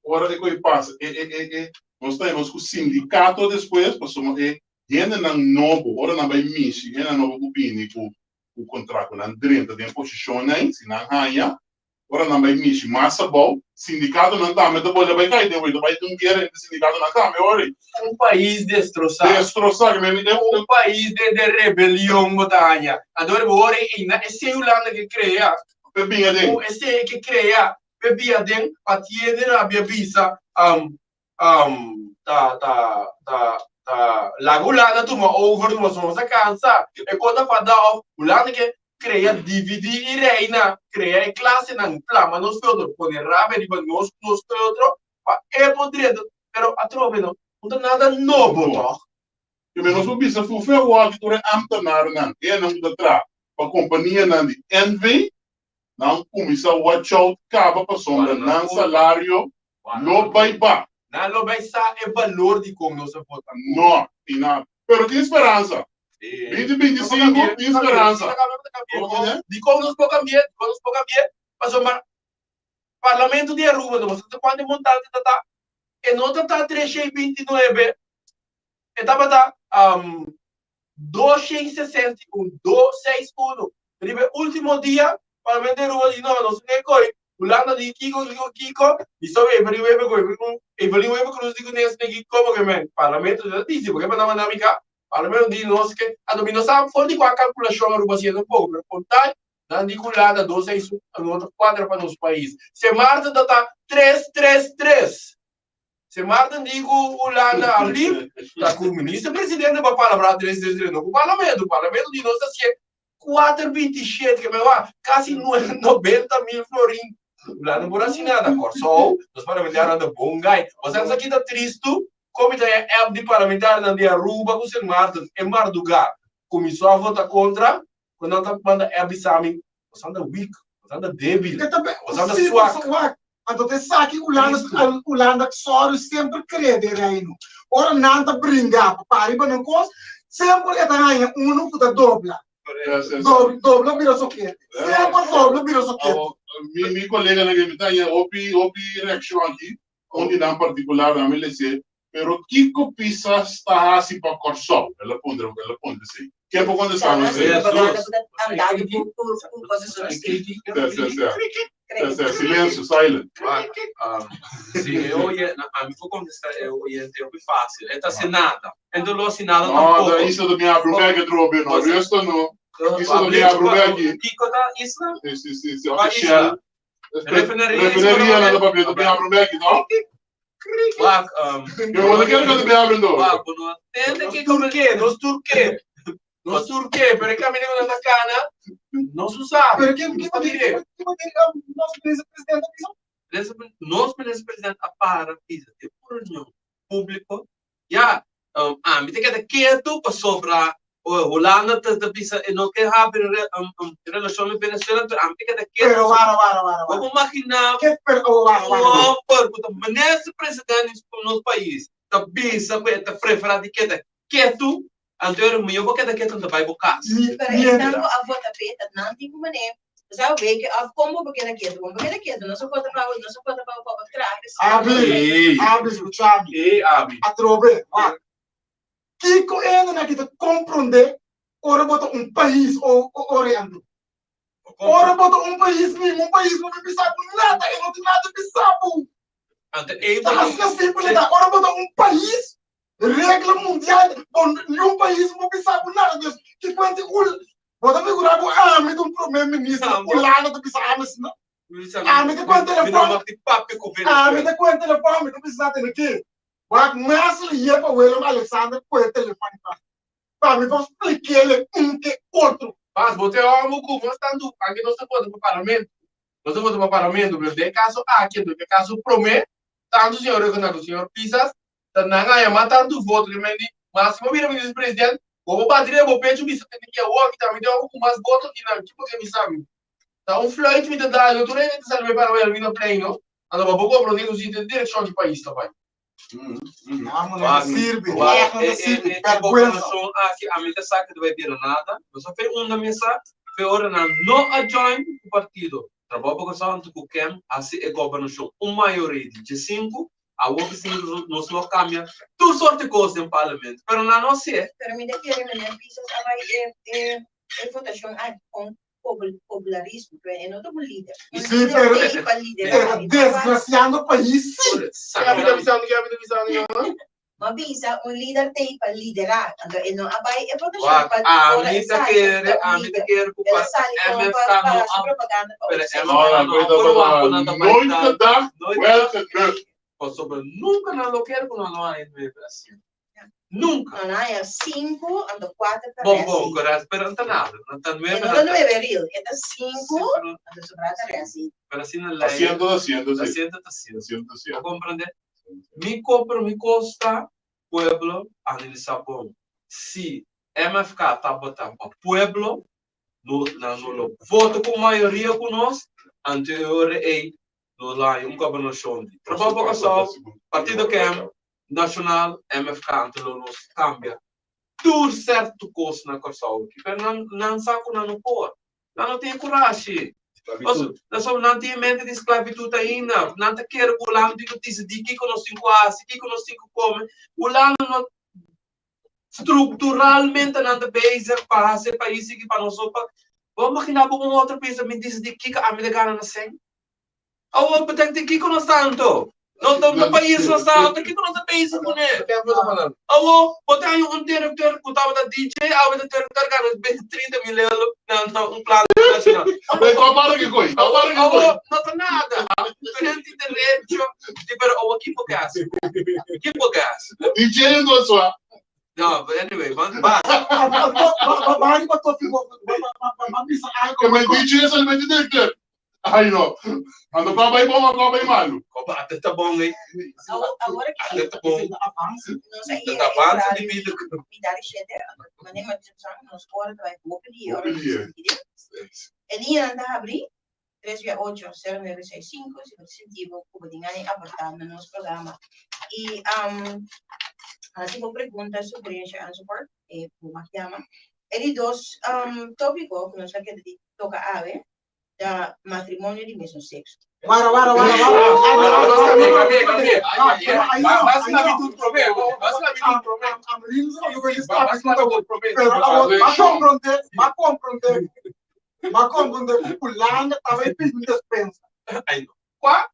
ora e koe pasa e e e e nos ta nos ku sindikato despues pasobra e hendenan nobo ora nan bai mishi hendenan nobo ku bini ku ku kontrakt ku nan drenta den posishonnan si nan haña Ora nan bai mishi mas abou, sindikatonan tambe ta bolbe bai kai den wei. Ta bai tin un guera entre sindikatonan tambe ori. Un pais destrosá. Destrosá, ke men e. Un pais den den rebelion bo ta haña. Anto ora bo ora ei na esei Hulanda ke krea. P'e bin aden. Ku esei ke krea p'e bin aden pa tiende rabia bisa ta ta ta ta. Laga Hulanda tuma over nos, nos a kansa. E kos ta fada òf Hulanda ke krea dividí i reina, krea e klasenan, plama nos ku otro, pone rabia riba nos ku nos ku otro pa e por drenta. Pero atrobe no, no ta nada nobo tòg. Primer nos por bisa fufe awor di tur e ambtenarnan, hendenan ku ta traha pa kompanianan di NV, nan kuminsá watch out kaba pasobra nan salario lo bai ba. Nan lo bai sa e balor di kon nos a vota. No, tin nada. Pero tin speransa. 2025 tin speransa. Dikon nos por kambi'é? Dikon nos por kambi'é? Pasobra Parlamento di Aruba, no sa kuantu e montante ta ta, e no ta ta 329, e tabata 261, 261. Riba e último dia, Parlamento di Aruba di no, nos no ke koi. Hulanda di kiko, kiko, kiko, di so Evelyn Wever ku Evelyn Wever Cruz di ku nes neki komo ke men. Parlamento ta disi, porque pa nan manda mi ka. Parlamento di nos ke, anto mi no sa for di kua kalkulashon Aruba hasiendo un poko, pero konta nan di Hulanda 261 no ta kuadra pa nos pais. Sint Maarten ta ta 333. Sint Maarten di ku Hulanda alblief ta ku minister presidente pa palabrá 333, no ku parlamento. Parlamento di nos ta hasié 427, ke men wak kasi 90 mil florin. Hulanda no por hasi nada. Kòrsou, nos parlamentarionan ta bon gai. Bo sa esaki ta tristu? Kon mi ta haña app di parlamentarionan di Aruba ku Sint Maarten e mardugá kuminsó a vota kontra, ku nan ta manda app bisa mi, Bo sa anda weak, bo sa anda debil, bo sa anda swak. Anto ta esaki Hulanda, Hulanda sòru semper krea den Reino. Ora nan ta bringa pa para riba nan kos, semper e ta haña unu ku ta dobla. Dobla bira sokete. Semper dobla bira sokete. Mi, mi koleganan ke mi ta haña hopi, hopi reakshon aki, un di nan partikular nan mi lese, pero kiko Pisas ta hasi pa Kòrsou? El a puntra, el a puntra esei. Ken por kontestá nos esei? Silencio, silent. Si e oye, ami por kontestá e oyente hopi fásil. E ta hasi nada. E no lo hasi nada No, tampoco. ta isla ta bin abri un bek atrobe, no. Resto no. Isla ta bin abri un bek. Kiko ta isla? Si, si, si, si. Kua Shell. isla? Refineria Refineria nan ta papia, ta bin abri un bek, no? Wak, Yo no quiero que te bin abri no. Wak, bo no tende Nos kiko tur ke, nos tur ke. Nos tur ke, pero e kaminda ku nan ta kana, nos no sabi. Pero kiko Nos kiko ta di mir'é. kiko di nos minister presidente a bisa? Nos minister presidente a para bisa den un reunion públiko, ya, ami ta keda ketu pasobra Hulanda ta bisa e no ke habri relashon ku Venezuela, pero ami ta keda ketu. Pero wara wara wara Bo wara. por imaginá Ke pero oh, wara un wara wara. hòmber ku ta minister presidente di nos pais ta bisa ku e ta preferá di keda ketu, anto e mihó bo keda ketu ta bai bo kas. Mi Pero esnan mientra ku a vota p'e ta nan tin ku manera. Bo sa weke òf kon bo por keda ketu. Bo no por keda ketu. No sa vota pa bo, no sa vota pa bo pa bo traha. Abi, Ey. Abi, skucha mi. Ey, Abi. Atrobe, wak. Kiko hendenan ki ta komprondé ora bo ta un pais o oriente? Ora bo ta un pais, ningun pais no bin bisa bo nada, e no tin nada bisa bo. Anto ei Ta asina simpel e ta. Ora bo ta un pais, regla mundial, bo niun pais no bisa bo nada. Dus ki kuenti ul bo ta figura ku ami ta un prome minister, Hulanda ta bisa ami asina? Ami ta kuen telefòn, ami ta kuen telefòn, mi ta bisa tene ke. Wak mas lié pa Willem Alexander kohe telefòn pa pa mi por splik'é un ke otro. Pas, bo ta e hòmber ku mas tantu anke nos ta vota pa parlamento. Nos ta vota pa parlamento, pero den e kaso aki, den e kaso promé, tantu señor Rhuggenaath ku señor Pisas ta nan haña mas tantu voto ke men di, mas si bo bira minister president, bo por bati riba bo pecho bisa tene ki awor ki ta mi ta e hòmber ku mas voto ki nan, ki bo ke bisa mi? Ta un fluit mi ta dal, no tur hende ta sali bai parlamento bini na pleino, anto bo por komprondé ku si den direkshon ki pais ta bai. No, no ta sirbi, echt no ta sirbi, E vergüenza. gobernashon aki a mi ta sa ku ta bai bira nada. Nos a fe unda mesa, fe ora nan no a join ku partido Trabou pa Kòrsou anto ku ken hasi e gobernashon un mayoria di diesinku, awor ku si nos lo kambia tur sorti kos den parlamento, pero nan no hasié. Pero mi ta kere meneer Pisas a bai e e votashon aki kon popularismo, pero e no ta un lider. Un Sí, lider pero tei pa liderar. pero desgraciando pais sí. Ke mi ta bisando, ke mi ta bisando, Johan? Ma bisa un lider tei pa liderar. Anto e no a bai e votashon Wak, pa ora ami e ta sali kere, ta un ami ta lider. kere ku El pa a sali komo pa MFK pa no hasi a, propaganda pa pero oppositie. No, MFK no, no no, a proba ku no, nan ta bai nooit ta, gedacht, nooit wel gedacht. gelukt. Pasobra nunka nan lo kere ku nan lo haña nuebe asiento. Nunka. No, nan haña sinku, anto kuater ta Bon, resi. bon, correct. Pero no ta nada. No ta E nuebe. no ta nuebe real, e ta sinku, anto sobrá ta resi. Pero asina lei. Asiento ta asiento, sí. Asiento ta asiento. Asiento ta asiento. Bo comprende? Mi ko, pero mi kos ta, pueblo, analisá bon. Si MFK tabata pa pueblo, no, nan no lo voto ku mayoria ku nos, anto e ora ei nos lo haña un gobernashon di Trabou pa Kòrsou, Partido KEM, Nashonal, MFK, anto lo nos kambia tur sèrto kos na Kòrsou aki. Pero nan nan sa ku nan no por. Nan no tin e kurashi. Pasobra nan tin e mente di sklabitut ainda. Nan ta kere ku Hulanda tin ku disidí kiko nos tin ku hasi, kiko nos tin ku kome. Hulanda no Strukturalmente nan ta bezig pa hasi e pais aki pa nos pa bo imagina bo un otro pais ta bin disidí kiko ami ta gana na sèn? Awor betek di kiko nos ta anto? No ta un pais nos ta anto kiko nos ta bezig kuné? Awor bo ta haña un direktor ku tabata DJ awe ta direktor gana 30.000 euro na un planta nacional. Awor no ta nada. Tur hende tin derecho di pero awor kiko ke hasi? Kiko ke hasi? DJ no sua. No, but anyway, man, basta. Ba riba tópiko, ba bisa algo. Que men DJ es solamente director. Ay no. Ando pa bai bon, ando bai malu. Opa, ate ta bon eh. Awor aki. Ate ta bon. Nos a yega Ta avance e di bida. Mitad di shete, mane ma bisa nos ora ta bai hopi di ora nos sinti. E liñanan ta habrí 3 via 8 0965 si bo ta sinti bo ku bo tin gana di aportá na nos programa. I um, hasi bo pregunta, sugerencia enzovoort, e bo mag yama. E di dos um, tópiko ku nos ta keda di toka awe ta matrimonio di mesun sekso. Wara, wara, wara, wara. Pero comprende, ma comprende, ma comprende ku Hulanda ta bai pidi un despensa. Ai no. Kwa?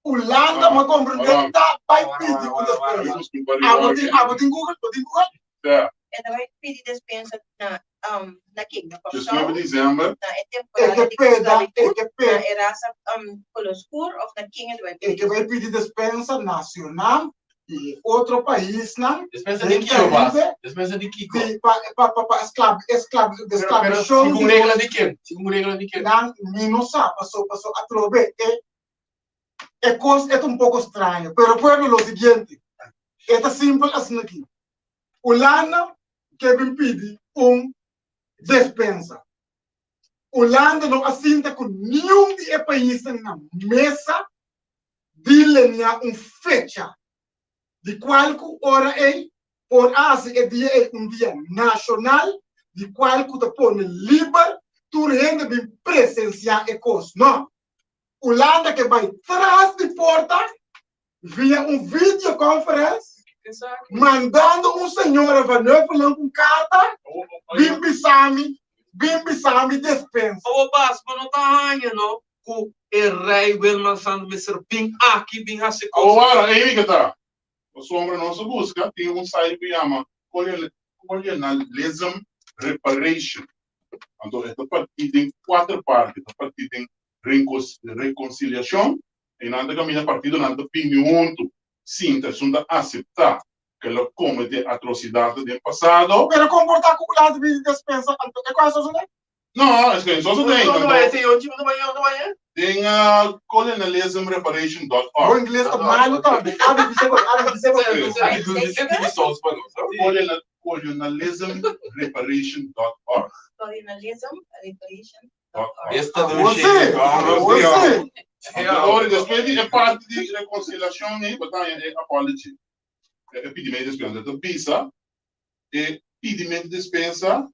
Hulanda ma comprende ta bai pidi un despensa. Abo tin, abo tin Google, bo tin Google? Ja. E ta bai pidi despensa na um, na ken? Na Kòrsou, 19 december. na e E temporada ke di peda, e esclavitud, ke na peda, e rasa um, color scur of na ken e ta bai e pidi ke bai pidi despensa na Surinam i otro paisnan Despensa di den kiko, Bas? Caribe Despensa di kiko? di pa pa pa pa esclav esclav Pero, pero, esclavishon segun di regla nos di ken? Segun regla di ken? nan mi no sa paso paso atrobe e e kos e ta un poko straño pero pueblo lo siguiente e ta simpel asina aki Hulanda ke bin pidi un despensa Hulanda no a sinta ku niun di e paisnan na mesa di lenia un fecha di kual ku ora ei por a hasi e dia ei un dia nashonal di kual ku ta pone liber tur hende bin presensiá e kos. No. Hulanda ke bai tras di porta via un videoconference mandando un señora Van Huffelen ku karta bin bisa mi bin bisa mi despensa. Awor bas, bo no ta haña no ku e rei Willem-Alexander mester bin aki bin hasi kos. Awor ei ke ta. Pasobra nos a buska tin un site ku yama Colonialism Reparation. Anto e ta partí den kuater parti. Ta partí den rekonsiliashon, einan ta kaminda partidonan ta bini huntu sinta esun ta aseptá ku el a kometé atrosidatnan den pasado. Pero kon por ta ku Hulanda bini despensa anto e kos a sosodé? No, es que no sosodé. No, no, ese yo no no no Den colonialismreparation.org. Bo ingles ta malu tambe. Abi bisa bo, abi bisa bo. Colonialismreparation.org. Colonialismreparation.org. Esta Você, você. Anto, despues di e parti di reconciliacion ei, bo ta haña e apology, e pidimento di despensa. Ta bisa e pidimento di despensa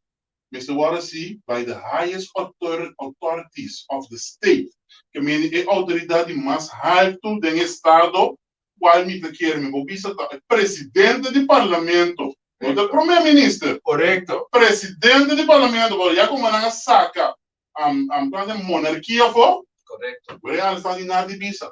mester wòrdu hasi by the highest authorities of the state, ke mende e outoridat di mas haltu den e estado kual mi ta kere mi por bisa ta e presidente di parlamento, no ta e prome minister. Korekto. Presidente di parlamento, pasobra ya komo nan a saka monarkia afó, Korekto. bo e a di nada di bisa.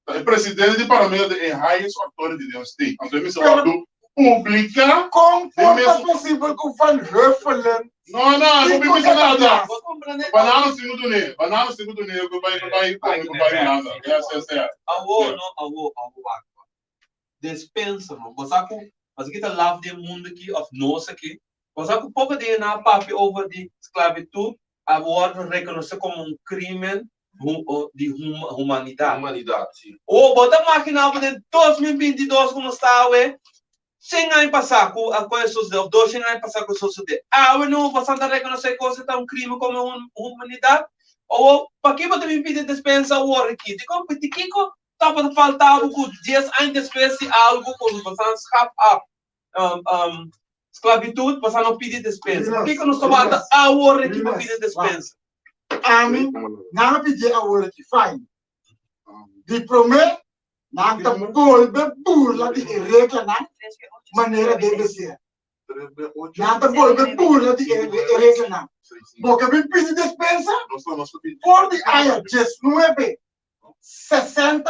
Ta e presidente di parlamento ta e highest authority den un state. Anto e mester wòrdu publiká. Kon por ta posibel ku Van Huffelen No, no, no Kiko bisa e ta nada. bias? Banano sin ku dun'é. Banano sin ku dun'é ku bai ku bai kome ku bai Hulanda. Yes, yes, yes. Awo no, awo, awo wak. Despensa no. Bo sa ku Pasobra ki ta laf den mundu aki òf nos aki, bo sa ku poko di nan a papia over di sklabitut a wòrdu rekonosé komo un krímen di humanidat. Humanidat, si. O bo ta maginá bo den 2022 ku nos ta awe, shen aña pasá ku a kos a sosodé òf doshen aña pasá ku a sosodé. Awe no bo ta rekonosé kos ta un krímen komo humanidat? Owo, pakiko bo ta bin pidi despensa awor aki? Dikon? Di kiko Tabata falta bo ku dies aña despues di algu ku bosan schaf af sklabitut, bosan no pidi despensa. Pakiko nos ta warda awor aki pa pidi despensa? Ami, nan a pidié awor aki, fine. Di promé, nan ta bolbe burla di e reglanan manera debe ser. Nan ta bolbe burla di e reglanan. Bo ke bin pidi despensa? For di aña diesnuebe 60,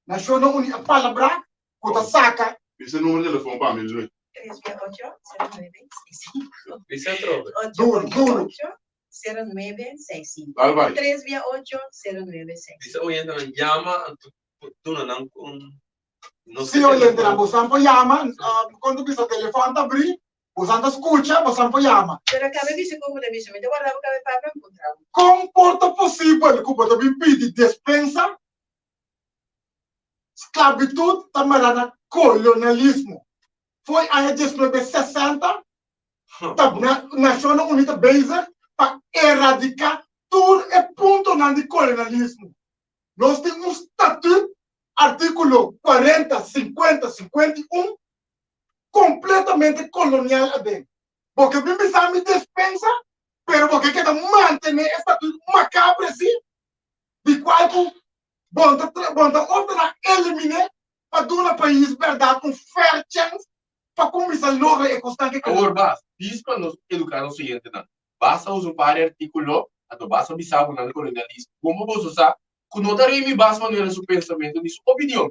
Nashonnan Uní a palabrá ku ta saka. Bisa e numero di telefon pa mi, Luis. 3 via 8, 0 9 6 5. Bisa atrobe. 8 Duro, duro. 8, 0 9 6 5. Dal bai. 3 via 8, 0 9 6 Bisa oyentenan yama anto duna nan un nos Si oyentenan bosan por yama, kon ta bisa telefon ta abrí, Bosan ta skucha, bosan por yama. Pero kabe bisa kon bo ta bisa, mi ta warda bo kabe papia nkontra bo. Kon por ta posibel ku bo ta bin pidi despensa? Sklabitut ta mará na kolonialismo. Fo'i aña 1960 ta Nashonnan Uní ta bezig pa eradiká tur e puntonan di kolonialismo. Nos tin un statut, artíkulo 40, 50, 51, completamente colonial aden. Bo ke bin bisa mi despensa, pero bo ke keda mantene e statuut macabre si, di cual cu bon ta bon ta opta na elimine pa duna pais berdad un fair chance pa cuminsa logra e cosnan ke kere. Awor bas, dis pa nos educa nos oyentenan. Bas a usa un par di articulo, anto bas a bisa bo nan colonialismo. Como boso sa cu no ta Remy Bas Manuel su pensamento ni su opinion.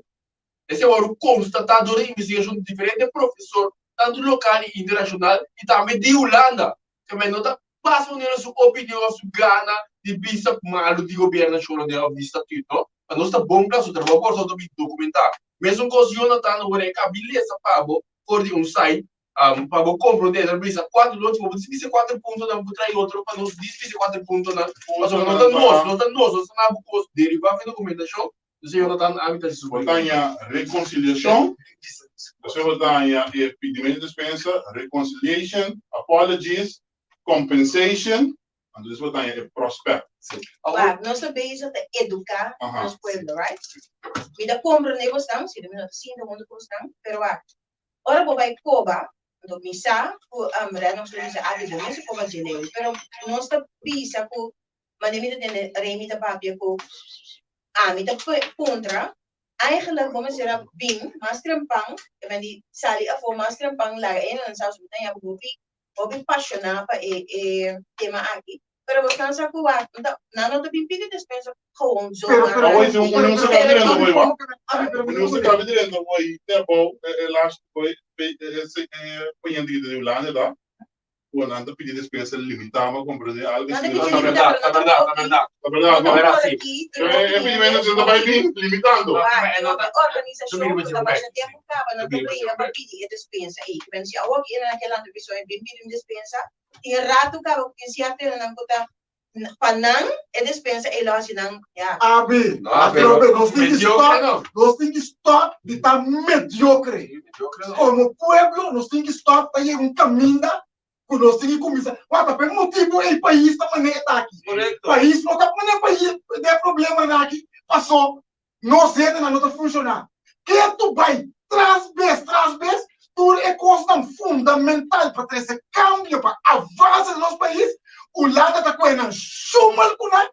Esei a wòrdu konstatá dor di investigashon di diferente profesor, tantu lokal i internashonal, i tambe di Hulanda. Kemey no ta basa manera su opinion òf su gana di bisa malu di gobièrnu nashonal òf di statüt, no. Pa nos ta bon kla, su trabou Kòrsou ta bin dokumentá. Mesun kos Jonathan Horeca a bin lesa pa bo for di un site pa bo komprondé. Ta bisa kuater nochi, bo por bisa e kuater puntonan, bo por trae otro pa nos bisa e kuater puntonan. Pasobra no ta nos, no ta nos, nos ta na bo kos derivá for di dokumentashon. Entonces Jonathan a mita su Bo ta haña reconciliacion, despues bo ta haña e pidimento di despensa, reconciliation, apologies, compensation, anto despues bo ta haña e prospect. Wak, nos ta bezig ta educa nos pueblo, right? Mi ta comprende bosnan, si mi no ta sinta hunto cu bosnan, pero wak, ora bo bay coba, anto mi sa cu Rennox lo bisa, ah, di bo mester coba dje leu, pero nos ta bisa cu Mane mi ta tende Remy ta papia ku ami ta puntra, eigenlijk bo mester a bin mas trempan, e men di sali afó mas trempan laga e hendenan sa bo ta yama hopi hopi pashoná pa e e tema aki, pero bo stan sa ku wak nan no ta bin pidi despensa gewoon zomaar. Awor si un un se kabi drenta hoy wak. Un se kabi drenta hoy te abou e laatste hoy e e poniente di Hulanda ta. Ku nan ta pidi despensa limitá pa komprendé algu Nan ta asina. pidi Ta limitá, bèrdat, pero ta no bèrdat, ta ta bèrdat. Ta bèrdat, No no? ta Bèrdat, por sí. aki, tin Pero e hopi hende, pidimentu asina ta bai bin limitando. Wak, No, tin no hopi ta. organisashon Yo ku ta basha tempu kaba nan ta bringa pa pidi e despensa ei. Pero si awor ki nan ke lanta bisa oye bin pidi un despensa, tin ratu kaba ku tin sierto hendenan ku ta pa nan e despensa ei lo hasi nan ya. Abi, No, pero atrobe nos tin ki mediocre stop, no. nos tin ki stop di ta mediocre. Mediocre no. Komo pueblo nos tin ki stop ta yega un kaminda ku nos tin ki kuminsá. Wak, ta pa e motibu ei pais ta manera e ta aki. Korekto. Pais no ta pone pais den e problemanan aki paso nos hendenan no ta funshoná. Ketu bai tras bes tras bes tur e kosnan fundamental pa trese kambio pa avanse den nos pais, Hulanda ta kohe nan shumal ku nan,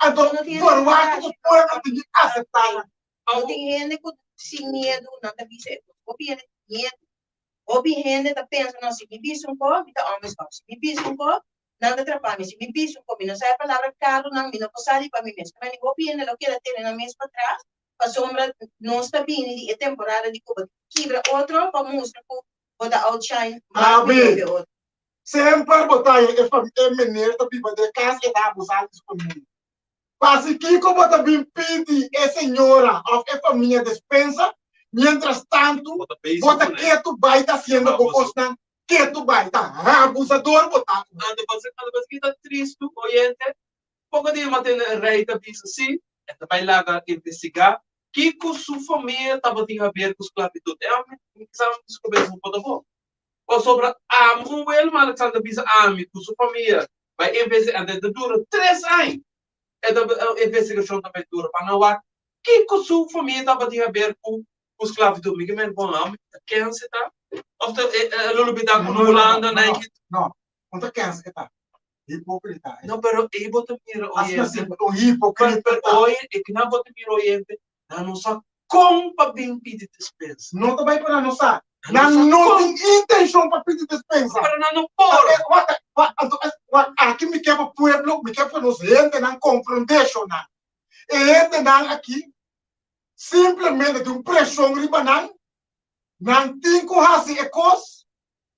anto No tin hende ku verwachta ku kurashi. pueblo tin ki aseptá nan. No tin hende ku sin miedu nan ta bisa e kos. Hopi hende tin miedu. Hopi hende ta pensa, no, si mi bisa un ko, mi ta òmesgòp. Si mi bisa un ko, nan ta trapa mi. Si mi bisa un ko, mi no sa e palabra karu nan, mi no por sali pa mi mes. Pero hopi hende lo keda tene nan mes patras, pasobra nos ta bini di e temporada di ku bo kibra otro pa mustra ku bo ta outshine mas mihó ku e Abi, otro. semper bo ta haña e fam e meneer ta biba den kas e ta abusá di su famia. Pasi kiko bo ta bin pidi e señora òf e famia despensa? Mientras tantu, Bo ta bezig bo ta kuné. ketu bai ta hasiendo bo kosnan, ketu bai ta abusador bo ta. Anto pasobra anto pasobra ki ta tristu, oyente, poko dia mi a tende e rei ta bisa si e ta bai laga investigá kiko su famia tabatin haber ku sklabitut. E ami mi kisa mi su kabes no por ta bon. Pasobra ami un Willem Alexander bisa ami ku su famia bai investigá anto e ta dura tres aña e ta investigashon ta bai dura pa nan wak Kiko su famia tabatin haber ku ku sklavitud? Mi ke men bon ami ta kense ta? Of ta e lo lubida ku na Hulanda na No, e no, no ta kense e ta. Hipokrita e. No, pero ei bo ta mira Asina oyente. simpel, un hipokrita Pero ta. oye, e kina bo ta mira oyente, nan no sa kon pa bin pidi despensa. No ta bai pa nan no sa. Nan Nan no no sa kon. tin intenshon pa pidi despensa. Pero nan no por. Wak, wak, anto, wak, aki mi ke pa pueblo, mi ke pa nos hendenan komprondé shonnan. E hendenan aki simplemente tin un preshon riba nan, nan tin ku hasi e kos,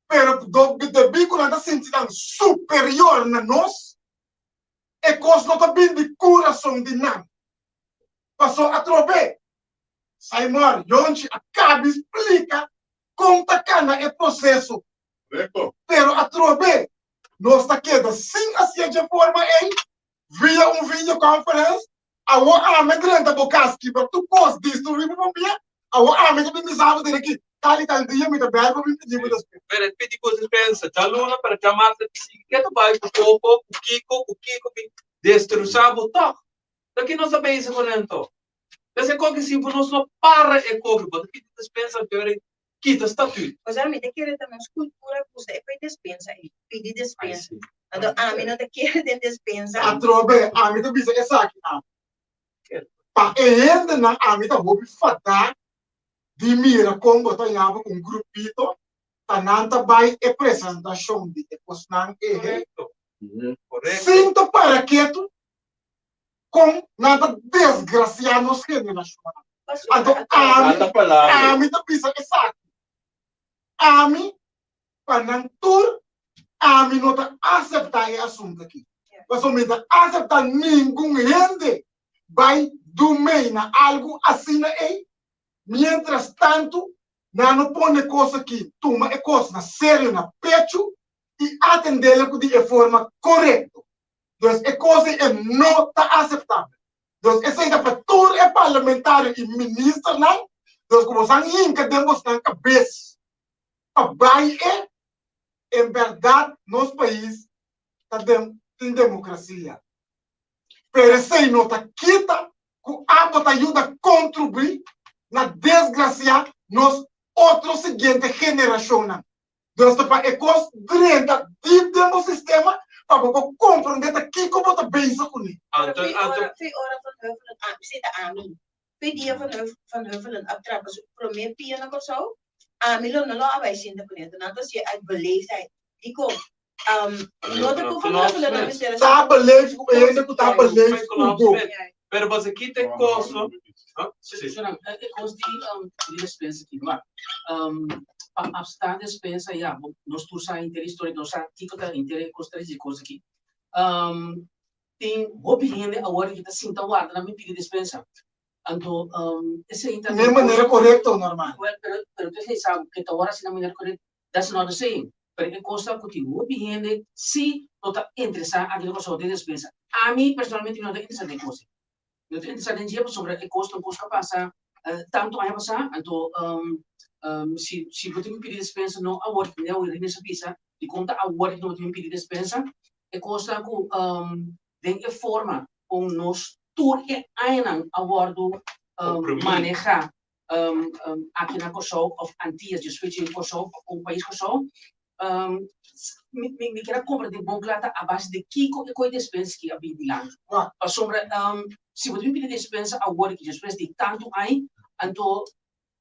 pero debí ku nan ta sinti nan superior na nos, e kos no ta bin di kurason di nan. Paso atrobe, Simon Yonchi a kabi splika kon ta kana e proseso, pero atrobe nos ta keda sin hasié dje forma ei. Via un video conference, awor ami drenta bo cas kibra tur cos destruí bo famia, awor ami ta bin bisa bo dere ki tal y tal dia mi ta bel pa bin pidi bo despensa. Pero e pidi bo despensa djaluna pero djamars ta sigui ke ta bai ku koko, ku kiko, ku kiko bin destrusa bo tog. Ta ki nos a bezig ku nan anto? Des e koki si bo nos no para e koki bo ta pidi despensa anto ora kita statuut. Osea mi ta kere ta nos cultura gusta e poi despensa ei, pidi despensa. Anto ami no ta kere den despensa. Atrobe ami ta bisa esaki ami. Pa e hendenan ami ta hopi fadá di mira kon bo ta yama ku un grupito ta nan ta bai e presentashon di e kosnan ehe sin ta para ketu kon nan ta desgrasiá nos generashonnan. Anto ami, ami ta bisa esaki, ami pa nan tur, ami no ta aseptá e asuntu aki. Pasobra mi ta aseptá ningun hende bai dumei na algu asina ei, miéntras tantu nan no pone kos aki, tuma e kos na serio, na pechu i atendé ku di e forma korekto. Dus e kos ei e no ta aseptabel. Dus esei ta pa tur e parlamentario i ministernan, dus ku boso a hinka den bosnan kabes pa bai e, en bèrdat nos pais ta den tin demokrasia. Pero esei no ta kita ku abo ta yuda kontribuí na desgrasiá nos otro siguiente generashonnan. Dus ta pa e kos drenta diep den bo sistema pa bo por komprondé ta kiko bo ta bezig kuné. Anto, Fi anto. ora, fi ora Van Heuvelen a, si ta ami, fi dia Van Heuv, Van Heuvelen a trapa su promé pia na Kòrsou, ami lo no lo a bai sinta kuné. Anto nan ta hasié uit beleefdheid. Dikon? No ta ku Van Heuvelen a mester a Ta beleefd ku e hende ku ta beleefd ku bo. Pero boso kita e koso. Sí, sí. E kos di di despensa aki, wak. Pa apsta despensa ya, nos tur sa henter historia, nos sa kiko ta henter e kos tres di kos aki. Tin hopi hende awor ki ta sinta warda nan bin pidi despensa. Anto esei ta. Na e manera korekto normal. Well, pero pero tu sa ku ta wòrdu hasi na manera korekto, that's not the same. Pero e kos ta ku tin hopi hende si no ta interesá aki na Kòrsou den despensa. Ami personalmente mi no ta interesá den e kos ei. Mi no ta interesá den dje pasobra e kos ta un kos ku a pasa tantu aña pasá, anto si si bo tin ku pidi despensa no awor, manera Willy mes a bisa, dikon ta awor ku bo tin ku pidi despensa? E kos ta ku den e forma kon nos tur e añanan a wòrdu manehá aki na Kòrsou òf Antias dje switch den Kòrsou òf kon pais Kòrsou mi mi kier a komprendé bon kla ta a base di kiko e koe despensa ki a bin dilanti pasobra si bo ta bin pidi despensa awor aki despues di tantu aña anto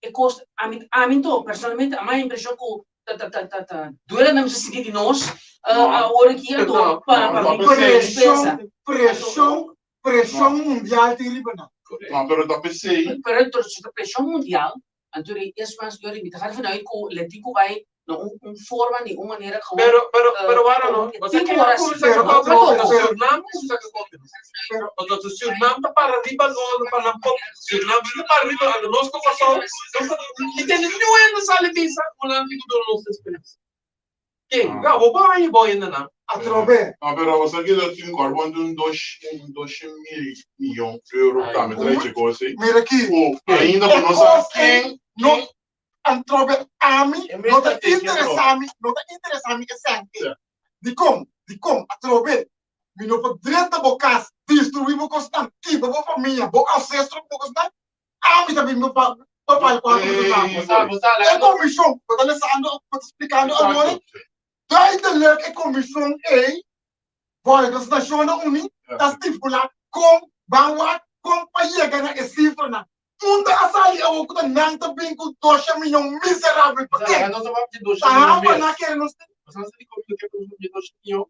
e kos ami ami anto personalmente a mi impreshon ku ta ta ta ta ta duele na mi sinti di nos awor aki anto pa pa bin pidi despensa Preshon preshon mundial tin riba nan. No, pero ta p'esei. Pero entonces si ta preshon mundial, anto ri es mas yori mi ta har vanuit ku leti ku bai. No un un forma ni un manera gewoon. Pero, pero, pero wara no. eh, Bo sa tin ken ku a wara kuminsá pero ku otro otro kos. Sürnam kuminsá ku kontra. Pero Pasobra Sürnam ta para riba nos pa nan pop. Sürnam ta para riba anto nos ku Kòrsou nos ta mi tende niun hende sali bisa ku nan tin ku duna nos despensa. Ken? Ah. Ya bo por haña bo hendenan. Atrobe. Ah, pero bo sa ki ta tin kòrbon di un dos un 200.000 miyon euro Ai. tambe ta eche kos ei. Mira aki. Ku ainda E bo no sa kos ei ken no ken Antrobe ami E no ta mes strategia interesá mi, no ta interesá mi esaki. Sí. Dikon? Dikon? Atrobe mi no por drenta bo kas, destruí bo kosnan, kibra bo famia, bo ancestro ku bo kosnan. Ami ta bin pa pa bai kuantu bo ta Ei, sa. Bo sa, bo sa, E laga nos. komishon, bo ta lesando, bo ta splikando awor, Exacto. Sí. duidelijk e komishon ei Volgens Nashonnan Uní Ja. ta stipulá kon ban wak kon pa yega na e sifranan. Unda a sali awor ku ta nan ta bin ku dosha miyon miserabel? Sa, Pak'é? laga nos a papia di dosha Ta miyon hampa mes. nan kere nos tin. Nos a sa di kon mi no ke pa nos papia di dosha miyon,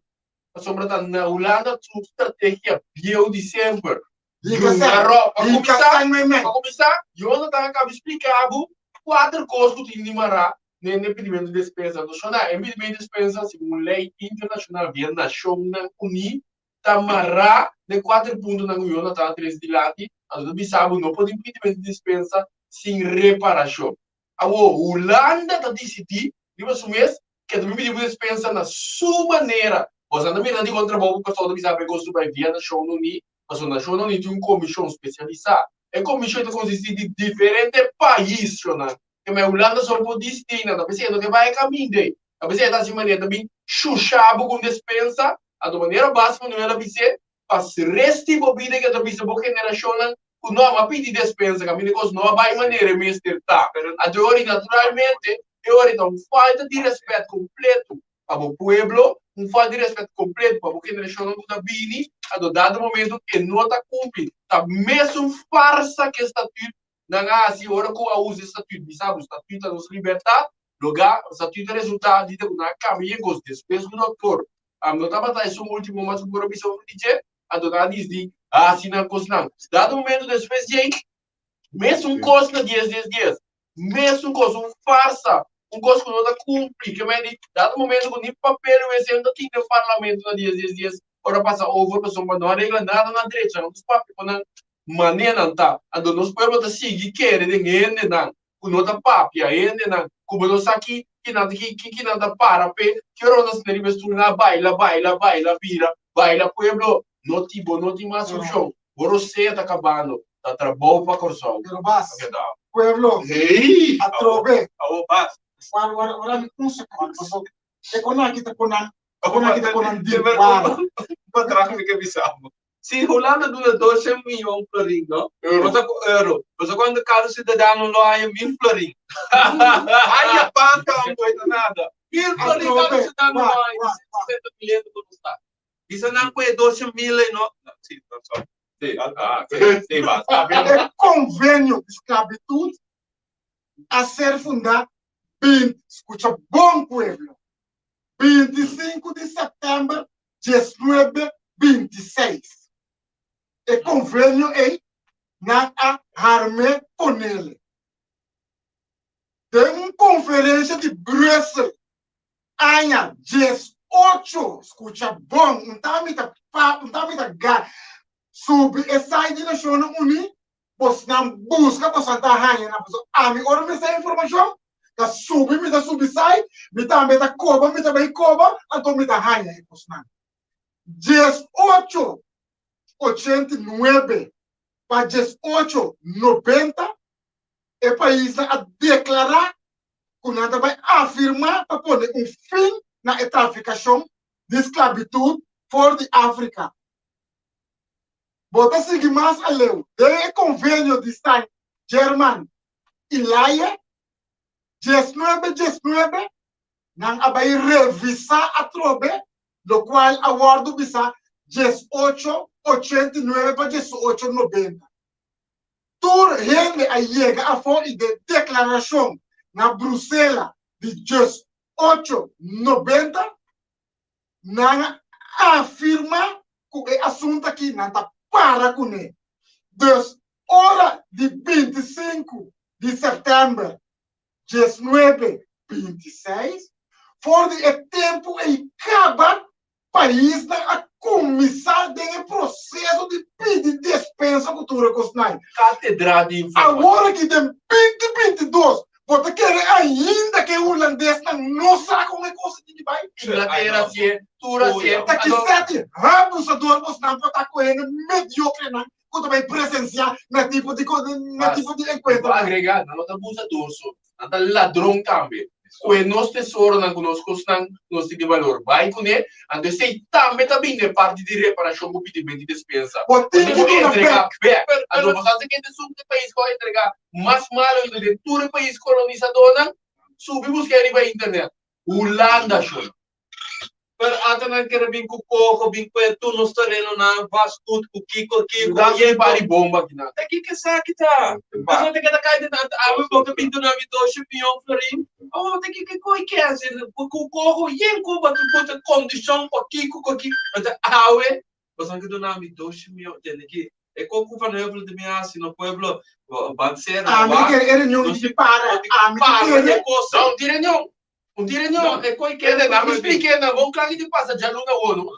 pasobra ta na Hulanda su strategia bieu di semper. Hinka Junga sèn, ròp. Pa hinka kuminsá, sèn meimei. pa kuminsá, Jonathan a kaba di splika bo kuater kos ku tin di mará den e pidimentu di despensa. Anto shona, e pidimentu di despensa segun lei internashonal via Nashonnan Uní ta mará den kuater puntonan ku Jonathan a trese dilanti. Anto ta bisa bo no por tin pidimentu di despensa sin reparashon. Awor, Hulanda ta disidí riba su mes ke ta bin pidi bo despensa na su manera. Boso a mira dikon trabou ku Kòrsou ta bisa pa e gostu bai via Nashonnan Uní, pasobra Nashonnan Uní tin un komishon spesialisá. E komishon ta konsistí di diferente pais, shonnan. Ke mei Hulanda so por disidí einan. Ta p'esei e no ke bai e kaminda ei. Ta p'esei e ta hasi manera ta bin shusha bo ku un despensa. Anto manera Bas Manuel a bis'é, pa resti bo bida ke ta bisa bo generashonnan ku no a pidi despensa kaminda kos no a bai manera e mester ta. Anto e ora naturalmente e ora ta un falta di rèspèt kompleto pa bo pueblo, un falta di rèspèt kompleto pa bo generashonnan ku ta bini, anto dado momento e no ta kumpli. Ta mesun farsa ku e statüt nan a hasi ora ku a usa e statüt. Bisa bo statüt ta nos libertat, loga statüt a resulta di ta ku nan a kambia e kos despues ku doktor no tabata esun ultimo mas ku por a bisa over di dje. Anto nan a disdi hasi nan kosnan. Dado momento despues djei, mesun kos na dies dies dies. Mesun kos, un farsa, un kos ku no ta kumpli. Ke men di, dado momento ku ni papel wc no ta tin den parlamento na dies dies dies, ora pasa over pasobra no a regla nada na drecha. Nos papia ku nan manera nan ta. Anto nos pueblo ta sigui kere den hendenan ku no ta papia, hendenan ku bo no sa ki ki nan ki ki nan ta para p'e, ki ora bo ta sinta riba e stul nan a baila baila baila bira baila pueblo no tin bo no tin mas opshon bo rosea ta kabando ta trabou pa Kòrsou. Pero bas, Oke ta. pueblo, Hey! atrobe. Awo bas. Wara wara wara mi un sekondo pasobra e konan aki ta konan e konan aki ta konan di wara. Pa traha mi ke bisa bo. Si Hulanda duna 200 miyon florin, no? Euro. Bo sa ku euro. Bo sa kuantu kada siudadano lo haña? 1000 florin. Ay, Japan tampo e ta nada. 1000 florin kada Atrobe, siudadano lo wak, haña. wak, wak. 60 mil hende ku nos ta. Bisa nan ku e 200 mil ei, no? Si, no, sorry. Si, ah, si, si, basta. E konvenio di sklabitut a ser fundá 20, skucha bon pueblo, 25 di sèptèmber 1926. E konvenio ei nan a harm'é ponele. Den un konferensha di Brussel aña 18, skucha bon, un ta mi ta pa, un ta mi ta ga, subi e site di Nashonnan Uní, bosnan buska bosnan ta haña nan. Pasobra ami ora mi sa informashon, ta subi mi ta subi sai, mi tambe ta koba mi ta bai koba, anto mi ta haña e kosnan. 1889 pa 1890 e paisnan a deklará ku nan ta bai afirmá pa pone un fin na e trafikashon di sklabitut for di Afrika. Bo ta sigui mas aleu den e konvenio di San German i Laie, 19 19, nan a bai revisá atrobe lokual a wòrdu bisá 18 89 pa 18 90. Tur hende a yega afó i den deklarashon na Brusela di 18 90, nan a afirmá ku e asuntu aki nan ta para kuné. Dus ora di 25 di sèptèmber 19. 26, for di e tempu ei kaba paisnan a kuminsá den e proseso di pidi despensa ku tur e kosnan. Katedra di informashon. Awor aki den 2022 bo ta kere ainda ku e hulandesnan no sa kon e kos a tin di bai? Inglatera hasié, tur hasié. Ta ki sèt abusador bosnan por ta ku hende mediokrenan ku ta bai presensiá na tipo di na tipo di enkuentro. Bo agregá, nan no ta abusador so, nan ta ladron tambe. Kue nos tesoronan ku nos kosnan ku nos tin di balor bai kuné, anto esei tambe ta bini e parti di reparashon ku pidimento di despensa. Bo tin ku duna bèk. Anto bo sa kende esun e pais ku a entregá mas malo ainda den tur e pais kolonisadónan? Subi buska riba internet, Hulanda shon. Pero ata nan kere bin ku koho, bin kue tur nos terenonan, vastgoed ku kiko kiko. Yudansa di pari bomba kinan. Ta kiko esaki ta? Nos no ta keda kai den nan awe bo ta bin duna mi doshe miyon florin. Awor ta kiko ku e kese ku koho yen ku bo ta buta kondishon pa kiko ku kiko. Anto awe boso ke duna mi doshe miyon tende ki e ko ku Van Heuvel ta bin hasi no pueblo ban sera Ami ta kere e reunion di para ami ta kere. No, un tin reunion. Un tin reunion, e koi kende nan, mi splike nan, bon kla ki tin pasa djaluna awor no.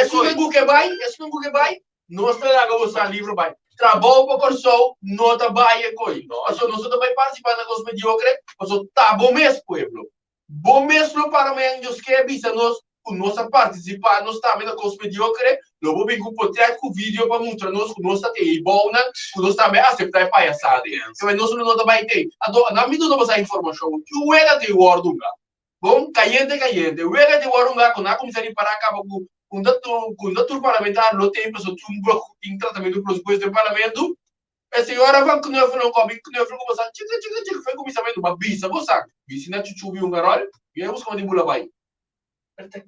Esun nan ku ke bai, esun nan ku ke bai, nos ta laga bo sa libro bai. Trabou pa Kòrsou no ta bai e koi. Pasobra nos no ta bai partisipá na kos mediokre, pasobra ta bo mes pueblo. Bo mes lo para mañan Dios ke bisa nos ku nos a partisipá nos tambe na kos mediokre, lo bo bin ku potrèt ku video pa mustra nos ku nos ta te ei bounan, ku nos tambe a aseptá e payasada ei. Kebei nos lo no ta bai te. Anto nan mi duna boso informashon, ki wega te wòrdu hunga? Bon, kayente kayente. Wega te wòrdu hunga ku nan a kuminsá ripará kaba ku unda tur ku unda tur parlamentario lo te pasobra tin un tin tratamentu di presupuesto den parlamento. E señora van knuffelen ku a bin knuffel ku boso chika chika chika fen kuminsamentu, ma bisa boso, bisi na chuchubi hunga ròl, mi a buska un di bula bai.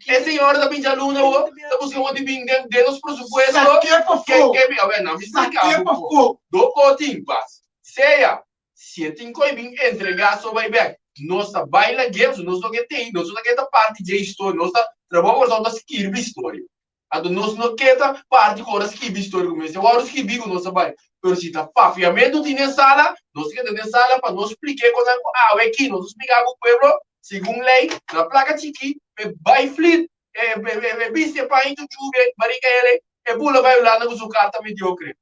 E señora ta bin djaluna awo, ta buska un di bin den den nos presupuesto. Saké pafó. Ke ke bi, awe nan mi splika Saké bo. pafó. Do ko tin pas. Sea, si e tin koi bin entregá so bai bèk. Nos ta bai lag'é, so nos no ke tei, nos no ta ke ta parti dje historia, nos ta trabou Kòrsou ta skirbi historia. Anto nos no ke ta parti ku ora skibi historia ku mester wòrdu skibí ku nos a bai. Pero si ta papiamentu tin den sala, nos tin ke ta den sala pa nos splik'é konan ku awe aki nos a splika ku pueblo segun lei na plaka chikí p'e bai flit e bisti e paña chuchubi e barika ele e bula bai Hulanda ku su karta mediokre.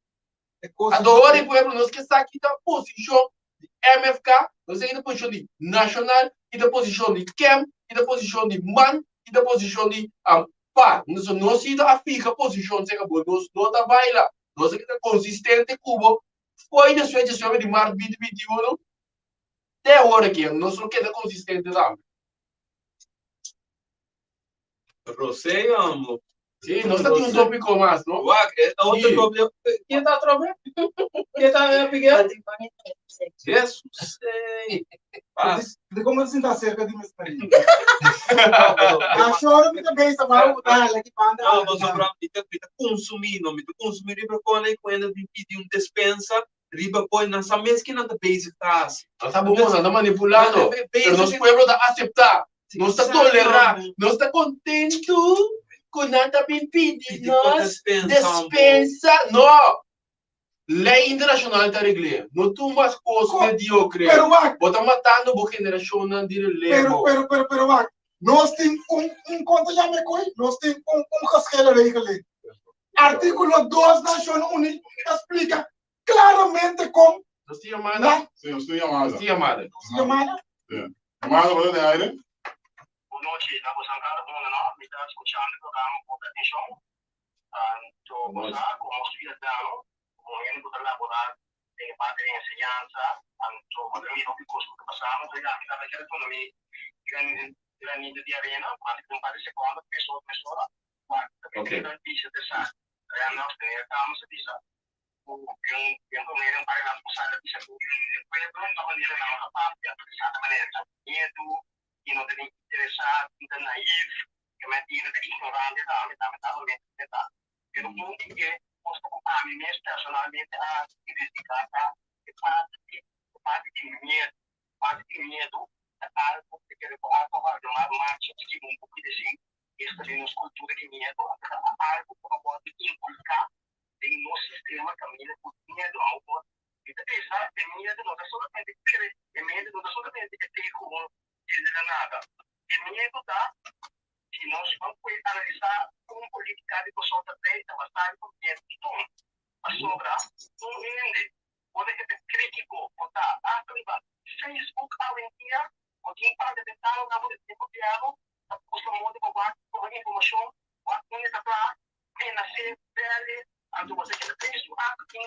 Anto ora e pueblo nos ke sa ki ta posishon di MFK, nos sa ki ta posishon di Nashonal, ki ta posishon di kem, ki ta posishon di man, ki ta posishon di par. Nos no si ta a fiha posishon seka bo, nos no ta baila. Nos a keda konsistente ku bo foi despues 19 di mart 2021 te awor aki, nos lo keda konsistente tambe. Rosé, amo. Sí, nos ta tin un tópiko mas, no? Wak, e otro Sí. tópiko. Ken ta atrobe? Ken ta Miguel? Jesus. eh. Pas. Di como se sinta cerca di Mr. Maria. A choro mi ta bezig maar hoe daar lekker banda. No, pasobra mi ta mi ta consumí, no, mi ta consumí riba kone ku hende bin pidi un despensa riba koi nan sa mes ki nan ta bezig ta hasi. Nan sa bo nan ta manipulando, pero nos pueblo ta aceptá. Nos ta tolerá, nos ta kontentu ku nan ta bin pidi nos despensa. No! Lei internashonal ta regl'é. No tuma kos mediokre. Pero wak. Bo ta matando bo generashonnan di relevo. Pero, pero, pero, pero wak. Nos tin un, un kon ta yama e koi? Nos tin un, un geschillenregeling. Artíkulo 2 Nashonnan Uní ta splika klaramente kon. Nos tin yamada? Sí, nos tin yamada. Nos tin yamada. Nos tin yamada? Sí. Yamada, bo ta den aire? Bon nochi, ta boso ankara bon no? Mi ta skuchando e programa ku hopi atenshon. Anto bo sa komo siudadano, komo hende ku ta laborá den e parti di enseñansa, anto bo ta mira hopi kos ku ta pasando. Anto ya, mi tabata kere duna mi granito di arena, mas ku un par di sekondo, mesora mesora. Wak, ta bin bisa ta esaki. Randolph, meneer Thomas a bisa ku den den promé den un par di lans pasá ta bisa ku e pueblo no ta manera nan no ta papia ta bisa ta manera ta miedu i no ta ni interesá i ta naïf ke mentira ta ignorante tambe lamentablemente ta pero un di e kos ku ami mes personalmente a investigá ta e parti di e parti di miedu parti di miedu ta algu ku kere ku a tòg marcha segun ku pidi si esta den nos kultura di miedu ta algu ku a wòrdu inkulká den nos sistema kaminda ku miedu awor. Mi ta pensa e miedu no ta solamente kere, e miedu no ta solamente e tei ku un di de la nada. E miedo ta, si nos ban por analisá kon polítika di Kòrsou ta bay, ta bastante ku miedo i ton. Pasobra un hende ora e ta krítiko bo ta hasta riba Facebook awendia, bo tin parlamentarionan bo den gobièrnu ta buska moda pa wak tuma informashon, wak hende ta traha, menas'é, bèl'e, anto bo ta keda preso. Hasta tin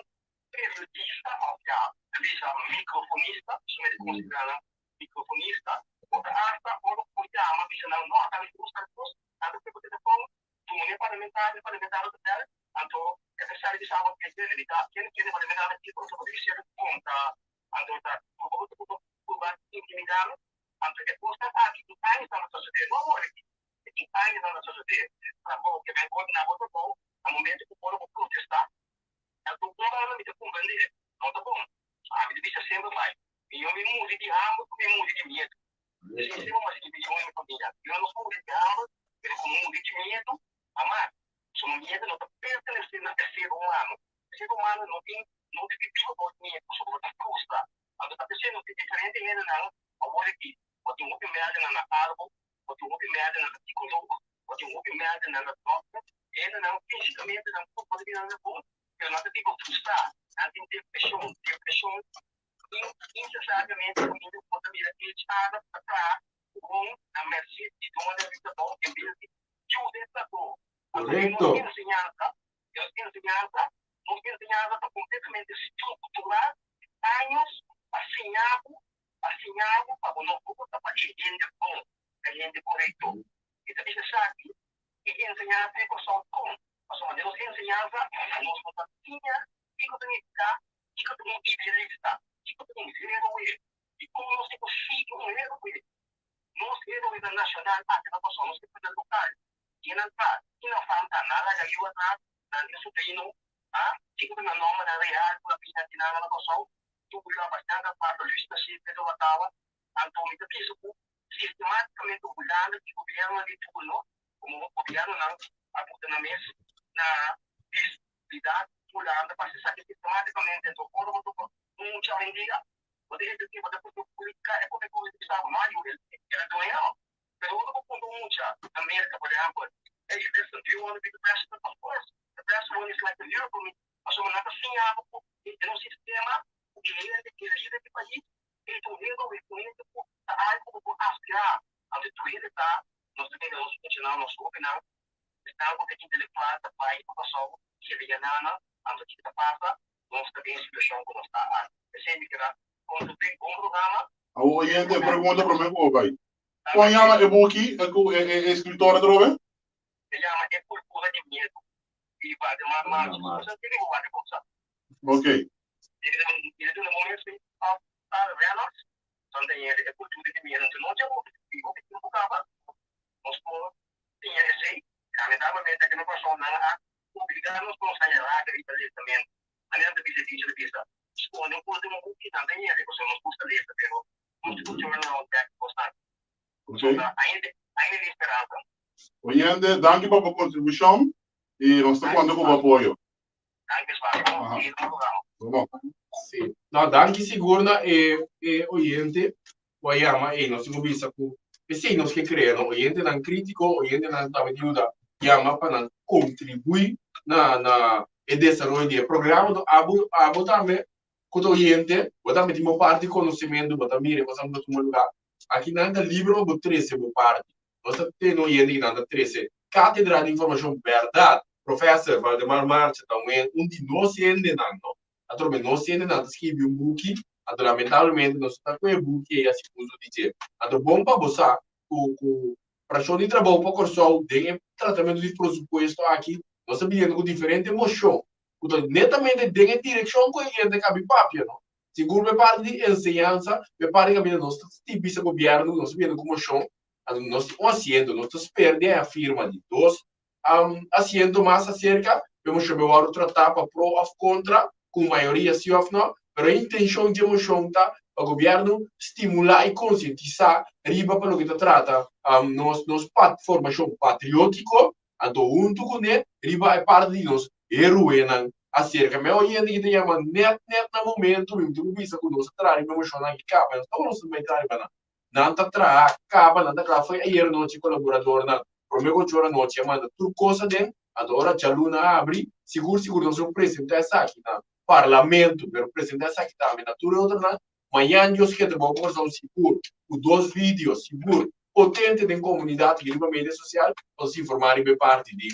periodista òf ya ta bisa mikrofonista, su mester konsiderá nan mikrofonista, bo ta hasta ora ku bo yama bisa nan no ata mi gusta kos, anto ku bo telefòn duna e parlamentario, e parlamentario ta bèl, anto e ta sali bisa bo ke kende mi ta, kende kende parlamentario aki, anto bo ta bisa bon ta, anto ta bo ta purba intimidá mi, anto e kosnan aki tin añosnan ta sosodé, no awor aki, e tin añosnan ta sosodé, trabou ke men ordená bo trabou, na momento ku ora bo protestá, Anto un banda mi ta comprende no ta bon. Ami ta bisa semper bai, Mihó mi muri di hamber ku mi muri di miedu. Esei semper mi a sigui mihó mi familia. Mihó nos muri di hamber pero ku muri di miedu. Ama, pasobra miedu no ta pertenesé na e ser humano. E ser humano no tin no tin di biba bou di miedu pasobra bo ta frustra. Anto ta p'esei nos tin diferente hendenan awor aki. Bo tin hopi mèldenan na arbo, bo tin hopi mèldenan na psikolog, bo tin hopi mèldenan na dòkter. Hendenan físikamente nan por por bira nan bon, pero nan ta biba frustrá, nan tin depreshon, depreshon insesariamente ku hende por ta mira HR ta traha ku bon na merced di doño di trabou en bes di yuda e trabou. Anto nos enseñansa, nos enseñansa, nos enseñansa ta kompletamente strukturá años pa siña bo, pa siña bo pa bo no vota pa e hende bon, e hende korekto. E ta bisa esaki e enseñansa di Kòrsou kon, pasobra den nos enseñansa nos no ta siña kiko ta nifiká, kiko ta un idealista, kiko ta un héroe i kon nos tin ku sigui un héroe. Nos héroenan nashonal aki na Kòrsou, nos héroenan lokal, kinan ta, kinan falta, nan a laga yu atras, nan tin sobrino, a kiko ta nan nòmbernan real ku a bini aki nan na Kòrsou, Tulio Abastian Gaspar, Luis Nasir, Pedro Watawa, anto mi ta bisa ku Sistematicamente Hulanda y gobiernonan di turno, como gobiernonan a buta nan mes na descuida Hulanda pa haci esaki sistematicamente. Enton ora bo topa mucha awendia, bo ta hende tin bo ta puntra politica e come come ta bisa bo no ayuda el a doña no. Pero ora bo puntra un mucha na Merca por ehempel, hey listen do you want to be the president? Of course, the president is like a hero for me. Pasobra nan ta siña bo cu den un sistema cu e hende, e lider di pais E ta un héroe, un hende ku ta algu ku bo por aspirá. Anto tur hende ta, nos ta bira nos funshonal, nos hóbennan, esnan ku ta intelektual ta bai pa Kòrsou keda yananan. Anto kiko ta pasa? Nos ta den e situashon ku nos ta aki. P'esei mi keda kontribuí bon programa. Awor oyente, e pregunta promé ku bo bai. Kon yama e buki ku e eskritor atrobe? E yama E Kultura di Miedu di Waldemar Marx. Bo sa skirbi Waldemar, sa? Ok. Oyente, danki pa bo kontribushon i nos ta konta ku bo apoyo. Sí. No, danki sigur na e, e oyente ku a yama ei. Nos tin ku bisa ku esei nos ke krea, no? Oyentenan krítiko, oyentenan ku tambe yuda yama pa nan kontribuí na na e desaroyo di e programa. Enton abo abo tambe ku ta oyente, bo tambe tin bo parti konosementu, bo ta mira e kosnan ku ta tuma lugá. Aki nan ta liber pa bo trese bo parti. Nos ta tene oyente ki nan ta trese kátedra di informashon bèrdat. Professor Valdemar Marcha ta un un di nos hendenan no. Atrobe nos hendenan ta skibi un buki, anto lamentablemente nos no ta ku e buki ei hasi uso di dje. Anto bon pa bo sa ku ku Frakshon di Trabou pa Kòrsou den e tratamentu di presupuesto aki nos ta biniendo ku diferente moshon ku ta netamente den e direkshon ku e hende kabi papia no. Sigur pa e parti di enseñansa, pa e parti kaminda nos ta bisa gobièrnu ku nos ta biniendo ku moshon, anto nos tin un asiento, nos ta spera di haña firma di dos asiento mas acerca, e moshon bai wòrdu tratá pa pro òf kontra, ku mayoria si òf nò, pero e intenshon dje moshon ta pa gobièrnu stimulá i konsientisá riba pa loke ta trata nos nos formashon patriótiko, anto huntu kuné riba e parti di nos heruenan aserka. Mi a oí hende ki ta yama nèt nèt na momentu mi tin ku bisa ku nos a traha riba e moshonnan aki kaba, nos ta nos ta bai traha riba nan. Nan ta traha kaba, nan ta kla fo'i ayer nochi kolaboradornan prome ku ocho ora nochi a manda tur kos aden, anto ora djaluna a abri, sigur sigur nos lo presenta esaki na Parlamento, pero presenta esaki tambe na tur e otronan. Mañan Dios ke trabou pa Kòrsou sigur ku dos video sigur potente den komunidat i riba media sosial pa nos informá riba e parti di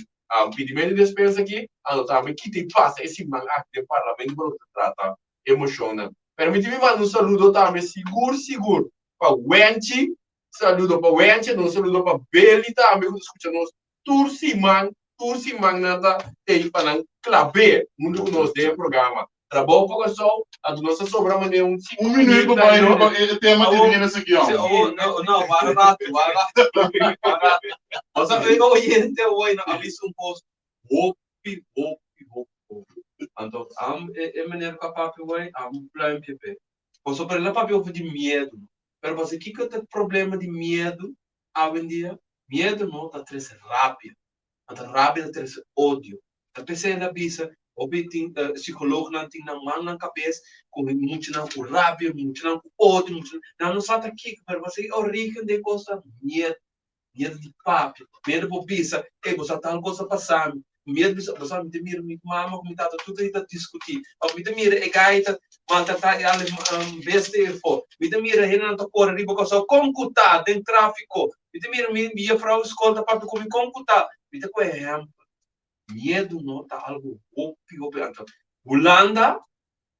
pidimentu di despensa aki, anto tambe kita i pasa e siman aki den Parlamento pa loke ta trata e moshonnan. Permití mi manda un saludo tambe sigur sigur pa Wenchi, saludo pa Wenchi, anto un saludo pa Beli tambe ku ta skucha nos tur siman, tur siman nan ta tei pa nan klab'é huntu ku nos den e programa. Trabou pa Kòrsou, anto nos a sobra manera un sinku Un minuut pa bai riba e tema di Rinus aki Sí, oh, no, no, wara rato, wara rato, wara rato. Nos a e oyente hoy no a bisa un kos hopi, hopi, hopi, hopi. Anto am e, e meneer ku a papia hoy, am pluimpje p'e. Pasobra el a papia over di miedu. Pero pasobra kiko ta e problema di miedu awendia? Miedu no ta trese rabia. Anto rabia ta trese odio. Ta p'esei el a bisa, hopi tin psikolognan tin nan man nan kabes ku muchanan ku rabia, muchanan ku odio, muchanan, nan no sa ta kiko, pero pasobra e origen di e kos ta miedu. Miedu di papia, miedu por bisa, ey bo sa tal kos a pasa mi, miedu bisa, bo sa mi ta mira mi mama ku mi tata tur ta ta diskutí, òf mi ta mira e gai ta maltratá e ale bestia efo, mi ta mira hendenan ta kore riba kòrsou, kon ku ta den tráfiko, mi ta mira mi jefrou di skol ta papia ku mi, kon ku ta, mi ta kohe ehèmpel. Miedu no ta algu hopi hopi anto Hulanda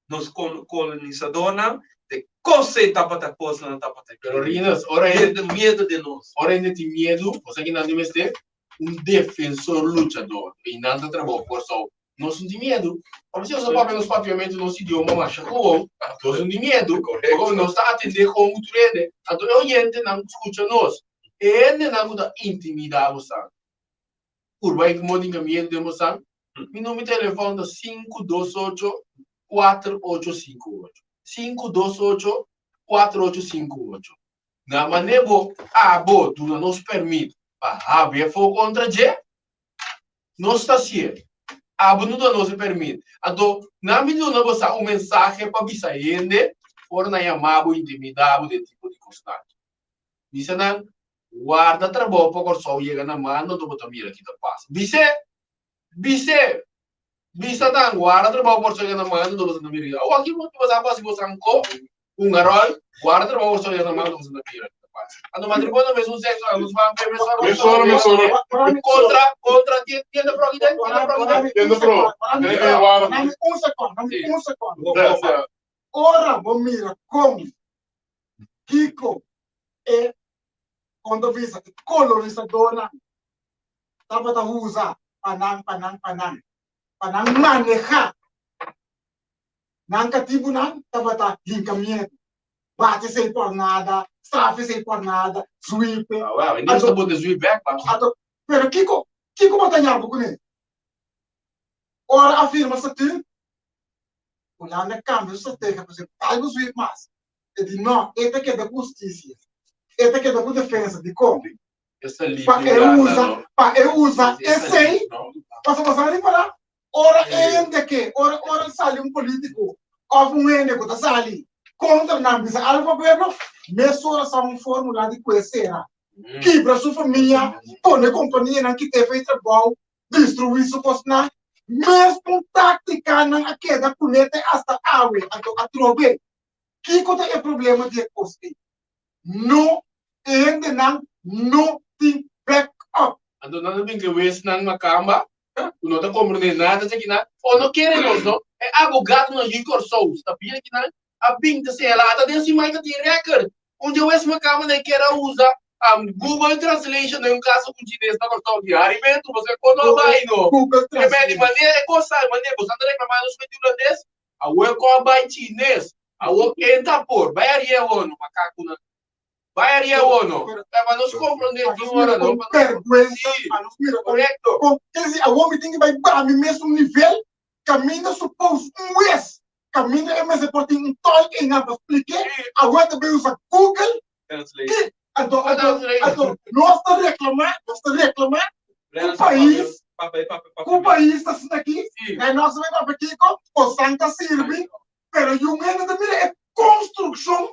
nos kolonisadornan te kose tabata kosnan tabata Pero Rinus, ora hende miedu den nos. Ora hende tin miedu, bo sa kinan di mester? Un defensor luchador. I nan ta trabou Kòrsou. Nos no tin miedu. Pasobra si nos ta papia nos papiamentu, nos idioma masha gewoon, nos no tin miedu. Pasobra nos ta atendé gewoon ku tur hende. Anto e oyentenan ku skucha nos, e hendenan ku ta intimidá bo sa. Purba e como tin miedu den bosan. Mi numero di telefon ta 528 4858. 528 4858. Na mane bo abo duna nos permit pa habri e fo kontra dje, nos ta hasié. Abo no duna nos e permit. Anto, nan mi duna bosa un mensahe pa bisa hende ora nan yama bo, intimida bo den tipo di kosnan. Bisa nan, Warda trabou pa Kòrsou yega na mando anto bo ta mira ki ta pasa. Bis'é! Bis'é! Bisa nan, warda trabou pa Kòrsou yega na mando anto bo ta mira ki ta pasa. Awor aki bo sa ku hasi bo sanko, hunga ròl, warda trabou pa Kòrsou yega na mando anto bo ta mira ki ta pasa. Anto matrimonio mesun sekso, nos ban pe mesora Mesora, mesora. Kontra, kontra, tiende pro aki den, tiende pro aki den. Tiende pro. Dame un sekònd, dame un sekònd. Ora bo mira kon kiko e kon ta bisa e kolonisadornan tabata usa pa nan pa nan pa nan pa nan maneha nan katibunan tabata hinka miedu bati esei por nada straf esei por nada zuipe anto pero kiko kiko bo ta ñapu kuné ora a firma statuut Hulanda kambia su strategia pasobra algu zuip mas. E di no, e ta keda ku hustisia. E ta keda ku defensa. Dikon? Pa e usa, pa e usa esei, pasobra bo sa ripará, ora e hende ke, ora ora sali un polítiko òf un hende ku ta sali kontra nan bisa algu pa pueblo, mesora sa un fórmula di ku e sera. Kibra su famia, pone kompanianan kit'é for e trabou, destruí su kosnan. Mes un táktikanan a keda kuné te asta awe. Anto atrobe, Kiko ta e problema di e kos ei? No, e hendenan no tin back up. Anto nan ta bin ke wesnan makamba ku no ta komprendé nada dje kinan o no kere nos no. E abogadonan yu Kòrsou sta bin akinan a bin ta señalá ata den siman ta tin rèkert un dje wes makamba nan kier a usa Google translation den un kaso ku chines na Kòrsou di harimentu pasobra e kos no a bai no. E di manera e kos sa manera boso a ta reklamá nos ku e di hulandes Awor kon a bai chines? Awor ken ta por? Bai aria awono, makakunan. Bai aria awono. Pa nos komprondé tin ora no. Pa vergüenza, pa nos mira kon. Korekto. Kon, es decir, awor mi tin ki bai baha mi mes un nivel kaminda suppose un wes, kaminda e mester por tin un tolk einan pa splik'é, awor e ta bai usa Google. Translate. Anto, anto, anto, nos ta reklamá, nos ta reklamá ku pais, ku pais ta asina aki, e nos ta bai papia kiko, kosan ta sirbi, pero yu hende ta mira e konstrukshon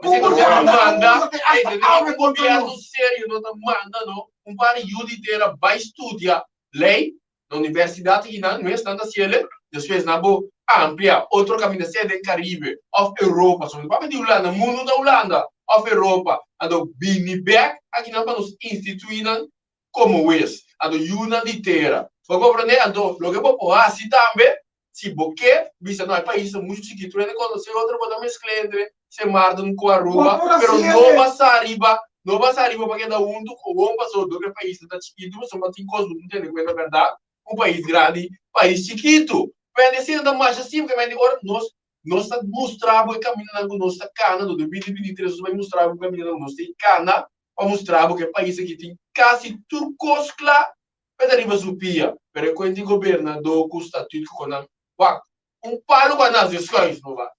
ku Hulanda a usa te Hasta awe Un kontra gobierno nos. serio no ta manda no un par di yu di tera bai studia ley na universidad aki nan mes nan ta haciele despues nan bo amplia otro caminda sea den Caribe of Europa so papia di Hulanda mundo ta Hulanda of Europa anto bini bek aki nan pa nos institui nan como wes anto yunan di tera bo comprende anto loke bo por haci tambe Si bo ke bisa no e pais ta muchu chikitu hende konosé otro bo ta meskla entre Sint Maarten ku Aruba Bo por pero hasi no hende. basa riba no basa riba pa keda huntu gewoon pasobra dor ku e paisnan ta chikitu pasobra tin kos bo tene kuenta bèrdat un pais grandi pais chikitu pero esei ta masha simpel mente ora nos nos ta mustra bo e kamindanan ku nos ta kana no den binti 23 nos ta bai mustra bo e kamindanan ku nos tin kana pa mustra bo ku e pais aki tin kasi tur kos kla Pe ta riba su pia, pero e kuent di gobernadó ku statuut ku konan wak un palu ku a nase schuins no ba.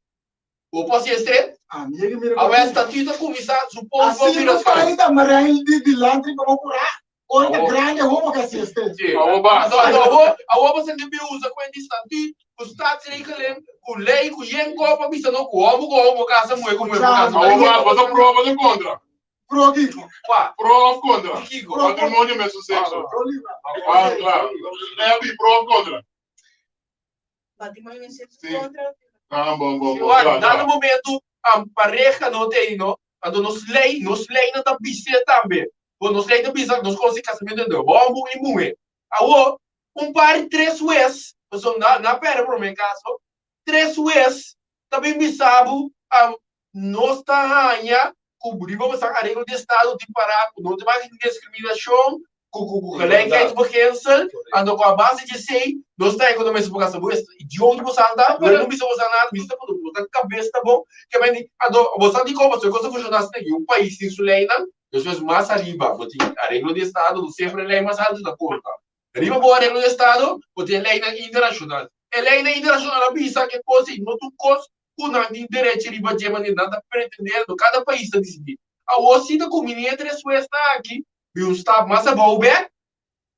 Bo por hasi estre? Ami yega mira Awe e statuut a kuminsá su pos bo Asina bira pai schuins. ta marijn di dilanti riba bo kurá, ora ta Awo. grandi awo bo ke hasi estre. Sí. Awo ba. Anto anto awo awo bo sende bi usa kuent di statuut ku staatsregeling ku lei ku yen ko pa bisa no ku hòmber ku hòmber kasa muhé ku muhé por kasa. Awo ba, bo ta proba de kontra. Pro kiko? Kua? Pro of kontra? Di kiko? Matrimonio mesun sekso. Pro libra. Ah, klaro. Abby, pro of kontra? Matrimonio mesun sekso Sí. kontra. Ah, bon, bon, Si bon. wak, Kla, dado kla. momento am pareha no te no, anto nos lei, nos leinan ta bis'é tambe. Bo nos lei ta bisa nos konosi kasamentu entre hòmber i muhé. Awor, un par di tres wes, pasobra na na pèrdè promé kaso, tres wes ta bin bisa bo am nos ta haña ku riba bo san areglo di estado tin pará ku no ta bay tin discriminacion ku ku ku gelijkheidsbeginsel anto ku a base di esei nos ta haña ku ta mester por gasta bo idioto bo san ta bo no bisa bo san nada mi ta puntra bo ta kabes ta bon ke men di anto bo sa dikon pasobra e kos ta funciona asina aki un pais tin su leynan despues mas ariba bo tin areglo di estado ku semper e ley mas alto ta konta Riba bo areglo di estado, bo tin e leynan internashonal. E leynan internashonal a bisa ke kos ei no tur kos ku nan tin derecho riba dje manera nan ta pretendé, anto kada pais ta disidí. Awor si ta kumini e tres huesnan aki, bin un stap mas abou bek,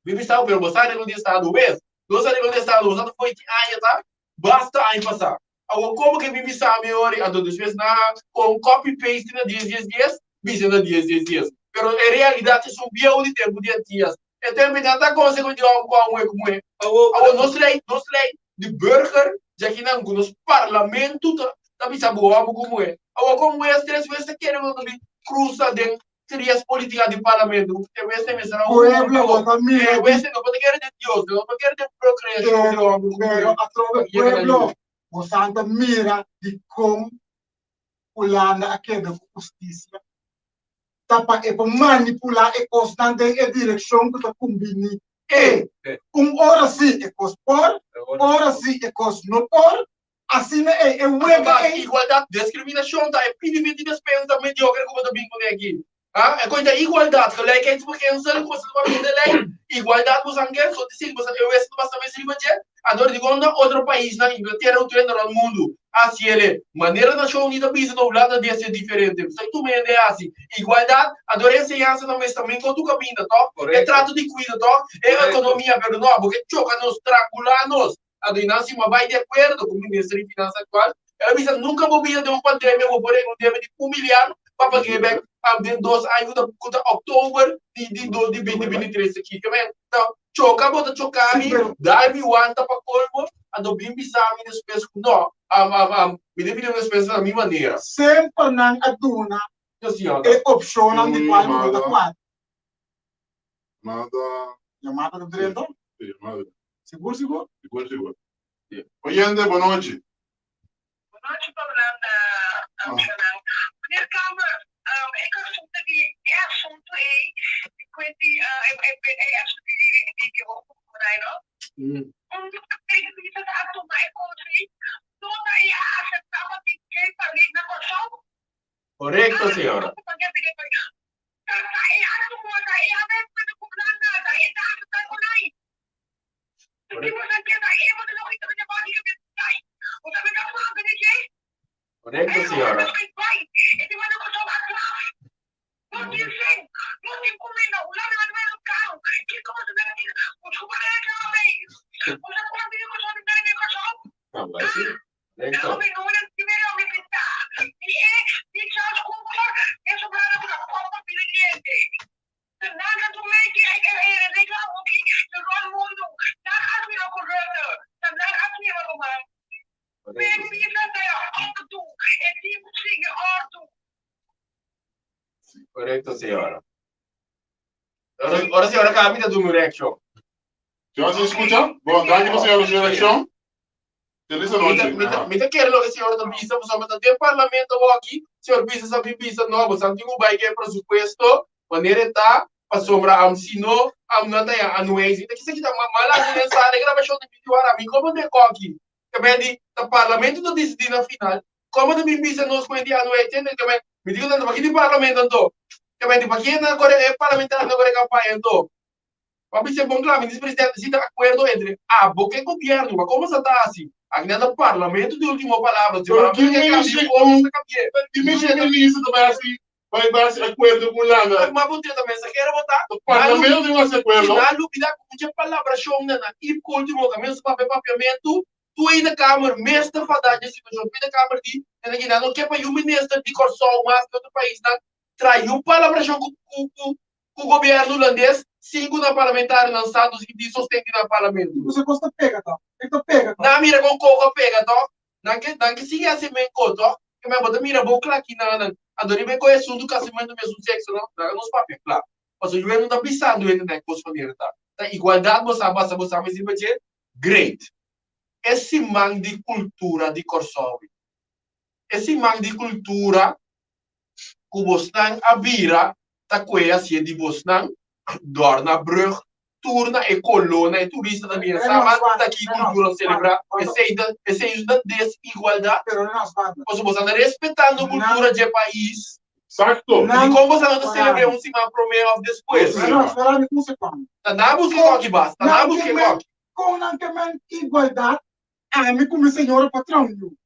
bin bisa bo, pero bo sa areglo di estado hues. Nos areglo di estado, bo sa ta fo'i ki aña ta? Basta aña pasá. Awor komo ke bin bisa mi ori? Anto despues nan a kon copy paste na dies dies dies, bisa na dies dies dies. Pero e realidat es un bieu di tempu di Antias. E tempu nan ta konse ku di hòmber ku a muhé ku muhé. Awor nos lei, nos lei di burger djakinan ku nos parlamento ta ta bisa bo hòmber ku muhé. Awor kon wes tres wes ta kere ku nan ta bin krusa den trias politica di parlamento. E wes te mester a Pueblo bo ta mira E wes no por ta kere den Dios, no por kere den procreacion di hòmber ku muhé. Pero atrobe pueblo bo santa mira di kon Hulanda a keda ku hustisia ta pa e por manipulá e kosnan den e direkshon ku ta kumbiní e. Un ora sí e kos por, ora sí e kos no por, asina ei e wega ei. Igualdat, diskriminashon ta e pidimento di despensa mediokre ku bo ta bin kuné aki. Ha? E kointa igualdat, gelijkheidsbeginsel, ku bo sa ta papia den lei, igualdat bo san ke, so di si bo sa e wes no basta mes riba dje. Anto di kon na otro paisnan, Inglatera ku tur hende rònt mundu, hasi el. Manera Nashon Uní ta bisa na Hulanda debe ser diferente. Sa tur hende hasi. Igualdat, anto e enseñansa nan mes tambe kon tur kaminda, tòg? E trato di kuido, tòg? E ekonomia, pero no, bo ke choka nos, strangulá nos. Anto i nan si ma bai di akuerdo ku minister di finansa aktual, el a bisa nunka bo bida den un pandemia bo por rega un debe di un miliardo pa pag'é bek den dos aña ku ta ku ta oktober di di do di binti 23 aki. Ke men ta choka bo ta choka mi, dal mi wanta pa kolmo, anto bin bisa mi despues ku no, mi ta pidi un despensa na mi manera. Semper nan a duna e opshonnan di kual bo no ta kuadra. Mada. Yamada ta drenta? Sí, yamada. Sigur, sigur? Sigur, sigur. Oyente, bon nochi. Bon nochi, Paulanda, Amsterdam. Meneer Kamber, e asunto di e asunto ei di kuenti e asunto di di di hopi por no? Un periodista ta a tuma e kos ei, no ta e a aseptá pa tin gay parade na Kòrsou. Korekto, señora. Korekto, señora. Korekto. Korekto, señora. Ora, ora señora kaba mi ta duna un reakshon. Señora si escucha? Bon, danki pa señora su reakshon. Feliz Mi ta, anochi. mi ta, Aha. mi ta kere loke señora ta bisa, pasobra ta den parlamento awor aki, señor bisa sa bin bisa, no, bo sa tin ku bai ku e presupuesto manera e ta, pasobra am si no, am no ta ya anueis. Mi ta kisa kita ma mala aki den sala e grabashon di video ara, mi komo den koki. Ta ben di, ta parlamento ta disidí na final, komo ta bin bisa nos ku e di anueis, tende? Ta ben, mi di ku nan ta paki di parlamento anto? Ta ben di, paki nan kore e parlamentario nan kore kampaña anto? Pa bisa bon kla, Minister Presidente, si ta akuerdo entre abo ku e gobièrnu, pa komo sa ta hasi? Aki nan ta parlamento di ultimo palabra, si Pero parlamento ki ke kambia minister un kos, ta kambi'é. Ki minister minister ta bai hasi bai bai hasi akuerdo ku Hulanda? Ma bo ta mensahero bo ta? Parlamento tin ku hasi akuerdo. Si nan lubida ku mucha palabrashonnan na ipko ultimo kaminda su papia papiamentu, Tweede Kamer mes ta fada dje situashon. Tweede Kamer di, tene ki nan no ke pa yu minister di Kòrsou mas di otro paisnan trae un palabrashon ku ku ku ku gobièrnu hulandes sin ku nan parlamentarionan sa nos tin sosten di nan parlamento. Nos e kos ta pega tòg. E ta pega tòg. Nan a mira kon koko a pega tòg. Nan ke nan ke sigui hasi men ko tòg. Ke men bo ta mira bo kla kinanan. Anto riba e koe asuntu kasamentu mesun sekso no laga nos papia kla. Pasobra yu no ta bisando hende nan e kos manera ta. Ta igualdat bo sa basa bo sa mes riba dje. Great. E siman di kultura di Kòrsou. E siman di kultura ku bosnan a bira ta kue hasié di bosnan, dòrna brùg, tur na e koló na e turista ta bira sa mas ta ki kultura selebrá. Esei ta esei ta desigualdat. Pasobra boso ta respetando kultura dje pais. Exacto. Dikon boso no ta selebr'é un siman promé òf despues? Ta nan buska e kòki bas, ta nan buska e kòki. Kon nan ke men igualdat ami ku mi señora patron yu?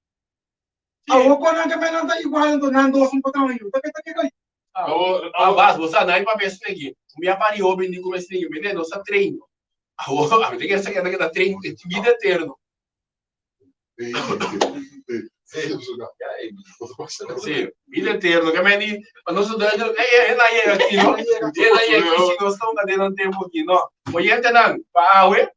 Awor kon nan ke men nan ta igual anto nan dos un patron yu? Ta ke ta kiko? Ah, bas, bo sa, nai papia esaki. Un bia pari hoben di kuma esaki, mene nos a train. Awor, ami ta kere sa keda keda train e bida eterno. Sí, bida eterno. Ke men di, pa nos duidelijk, eh, eh, na yega aki, no? Eh, na yega aki, si nos ta un kadena un tempo aki, no? Oyentenan, pa awe,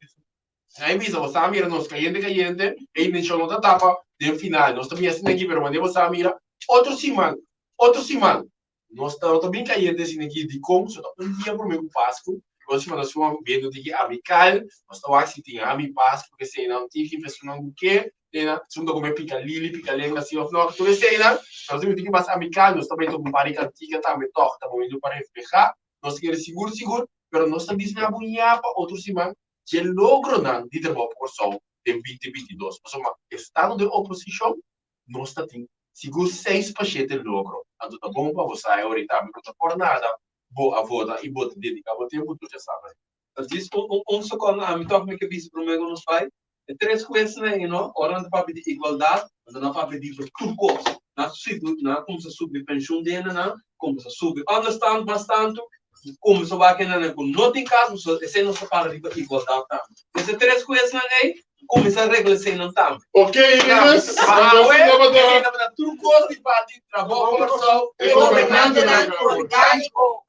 Nan bisa, bo sa mira nos kayente kayente, e intenshon no ta tapa den final. Nos ta bin asina aki, pero wanneer bo sa mira, otro siman, otro siman, nos ta no ta bin kayente asina aki. Dikon? So ta un dia promé ku Pasku, otro siman nos siman biendo tiki amikal, nos ta wak si tin ami Pasku, eseinan, tiki personan ku ke, eseinan, si un ta kome pikalili, pikalenga si òf no, tur eseinan, nos ta bin tiki mas amikal, nos ta bai toka un par di kantika tambe tòg, ta momento pa reflehá, nos ta kere sigur sigur, pero nos ta bisa nan un ya pa otro siman, dje logronan di trabou pa Kòrsou den 2022, pasobra estando den oposishon nos ta tin sigur seis pa shete logro. Anto ta bon pa bo sa e ora tambe ku ta por nada bo a vota i bo ta dediká bo tempu tur djasaber. Djis un sekondo ami tòg mi ke bisa promé ku nos bai. E tres kuesnan ei no, ora nan ta papia di igualdat, nan ta papia di tur kos. Nan subi, nan a kumsa subi penshun di hendenan, kumsa subi ònderstand mas tantu, kumsa wak hendenan ku no tin kas, pasobra esei nos ta para riba igualdat tambe. Des e tres kuesnan ei, kumsa regla eseinan tambe. Ok, Ines, Awe, esei tabata tur kos di parti Trabou Kòrsou, e gobernantenan orgániko.